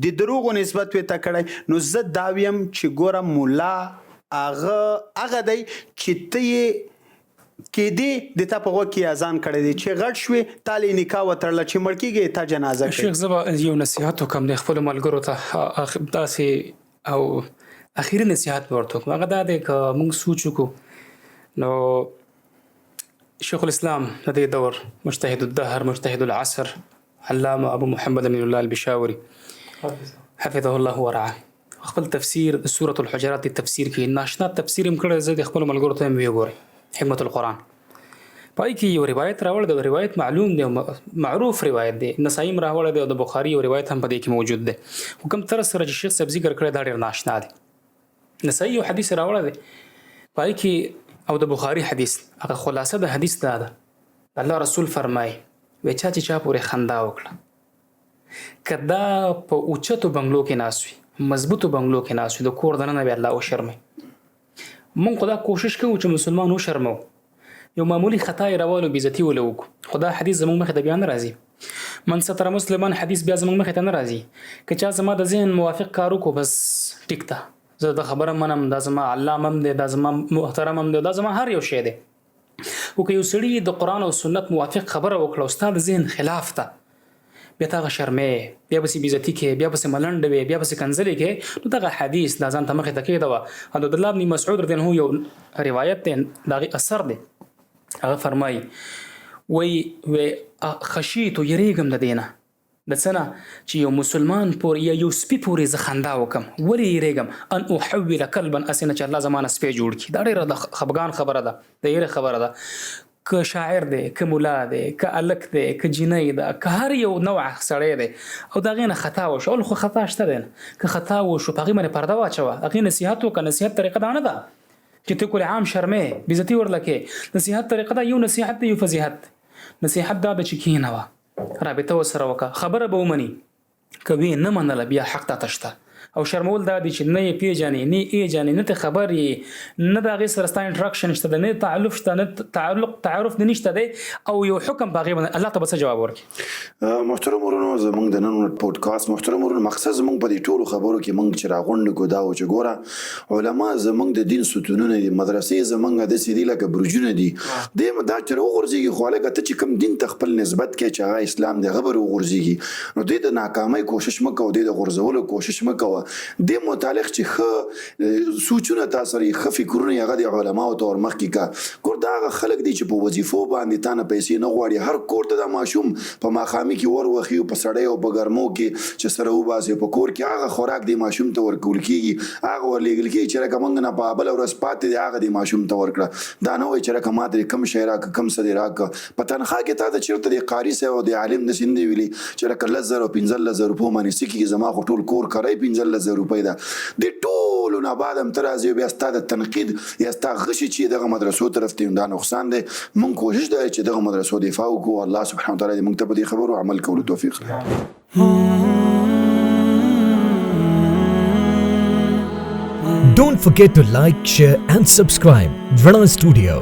د دروغو نسبت وې ته کړی. نو زه دا ویم چې ګوره مولا هغه هغه دی چې ته یې کېدې د تا په غوږ کې اذان کړی دی، چې غټ شوې تا له نکاح وتړله، چې مړ کېږي تا جنازه کوي. شیخ، زه به یو نصیحت وکړم د خپلو ملګرو ته، داسې او اخري نصیحت به ورته وکړم. هغه دا دی که موږ سوچ وکړو نو شیخ الاسلام د دې دور، مجتهد الدهر، مجتهد العصر، علامه ابو محمد امین الله البشاوري حفظه الله ورعاه، خپل تفسیر د سورة الحجرات تفسیر کې ناشنا تفسیر هم کړی، زه د خپلو ملګرو ته هم ویې ګورئ حکمت القرآن، پای کې یو روایت راوړی دی. روایت معلوم دی، معروف روایت دی، نسائی هم راوړی دی او د بخاري یو روایت هم په دې کې موجود دی، خو کوم طرز سره چې شیخ صاحب ذکر کړی دا ډېر ناشنا دی. نسائی یو حدیث راوړی دی، پای کې او د بخاری حدیث هغه خلاصه د حدیث دا ده، الله رسول فرمایي وی چا چې چا پورې خندا وکړه، که دا په اوچتو بنګلو کې ناست وي، مضبوطو بنګلو کې ناست وي، د کور دننه به الله وشرموي. مونږ خو دا کوشش کوو چې مسلمان وشرمو، یو معمولی خطا یې راوالو بې عزتي وله وکړو، خو دا حدیث زموږ مخې ته بیا نه راځي. من ستر مسلمان حدیث بیا زموږ مخې ته نه راځي. که چا زما د ذهن موافق کار وکړو بس ټیک ده، زه د خبره منم، دا زما علامه هم دی، دا زما محترم هم دی، دا زما هر یو شی دی. خو که یو سړي د قرآن او سنت موافق خبره وکړه او ستا د ذهن خلاف ده، بیا ته هغه شرمې، بیا پسې بېعزتي کې، بیا پسې ملنډې وې، بیا پسې کنځلې کې، نو دغه حدیث دا ځان ته مخې ته کېږده. او د عبدالله بن مسعود رضی الله عنه یو روایت دی، د هغې اثر دی، هغه فرمایي وایي وی خشیتو یریږم د دې نه، د څه نه چې یو مسلمان پورې یا یو سپي پورې زه خندا وکم. ولې یریږم؟ ان احول کلبا، هسې نه چې الله زما نه سپی جوړ کړي. دا ډېره د خفګان خبره ده، د یرې خبره ده. که شاعر دی، که ملا دی، که هلک دی، که جینۍ ده، که هر یو نوع سړی دی او د هغې نه خطا وشو، اول خو خطا شته دی نه، که خطا وشو په هغې باندې پرده واچوه، هغې نصیحت وکړه. نصیحت طریقه دا نه ده چې ته کل عام شرمې بېعزتي ورله کې. نصیحت طریقه دا یو نصیحت دی، یو فضیحت دی. نصیحت دا ده چې کښېنوه، رابطه ورسره وکړه، خبره به ومني، که ویې نه منله بیا حق تاته شته. او شرمول دا دي چې نه یې پېژنې، نه یې ایجنې، نه ته خبر یې، نه د هغې سره ستا انټراکشن شته دی، نه تعلق شته، نه تعلق تعارف دې نشته دی، او یو حکم په هغې باندې الله ته به څه جواب ورکړي؟ محترم ورونو، زمونږ د نن پودکاست محترم ورونو، مقصد زمونږ په دې ټولو خبرو کې مونږ چې راغونډ کړو دا و چې ګوره علما زمونږ د دین ستونونه دي، مدرسې زمونږ داسې دي لکه برجونه دي، دې دا چې وغورځېږي خو هلکه ته چې کوم دین ته خپل نسبت کوې چې هغه اسلام دی، هغه به وغورځېږي. نو دې د ناکامۍ کوشش مه کوه، دې د غورځولو کوشش مه کوه. دې متعلق چې ښه سوچونه تا سره یې، ښه فکرونه یې، هغه د علماو ته ورمخکې که. ګور دا هغه خلک دي چې په وظیفو باندې تا نه پیسې نه غواړي، هر کور ته دا ماشوم په ماښامي کې وروخي او په سړی او په ګرمو کې چې سره وباسي، په کور کې هغه خوراک دې ماشوم ته ورکول کېږي، هغه ورلېږل کېږي چې لکه موږ نه په بله ورځ پاتې دی هغه دې ماشوم ته ورکړه. دا نه وایي چې لکه ما ته دې کم شی راکړه، کم څه دې راکړه. په تنخوا کې تا ته چېرته دې قاري صاحب او دې عالم داسې نه دی ویلي چې لکه 10,000 او 15,000 روپو باندې څه کېږي، زما خو ټول کور کرای 15,000 روپۍ ده. دې ټولو نه بعد هم ته راځې بیا ستا د تنقید یا ستا غشي چې دغه مدرسو طرف ته، دا نقصان دی. موږ کوشش دی چې دغه مدرسو دفاع وکړو. الله سبحانه وتعالی دې موږ ته په دې خبرو عمل کولو توفیق راکړي. Don't forget to like, share and subscribe Rana Studio.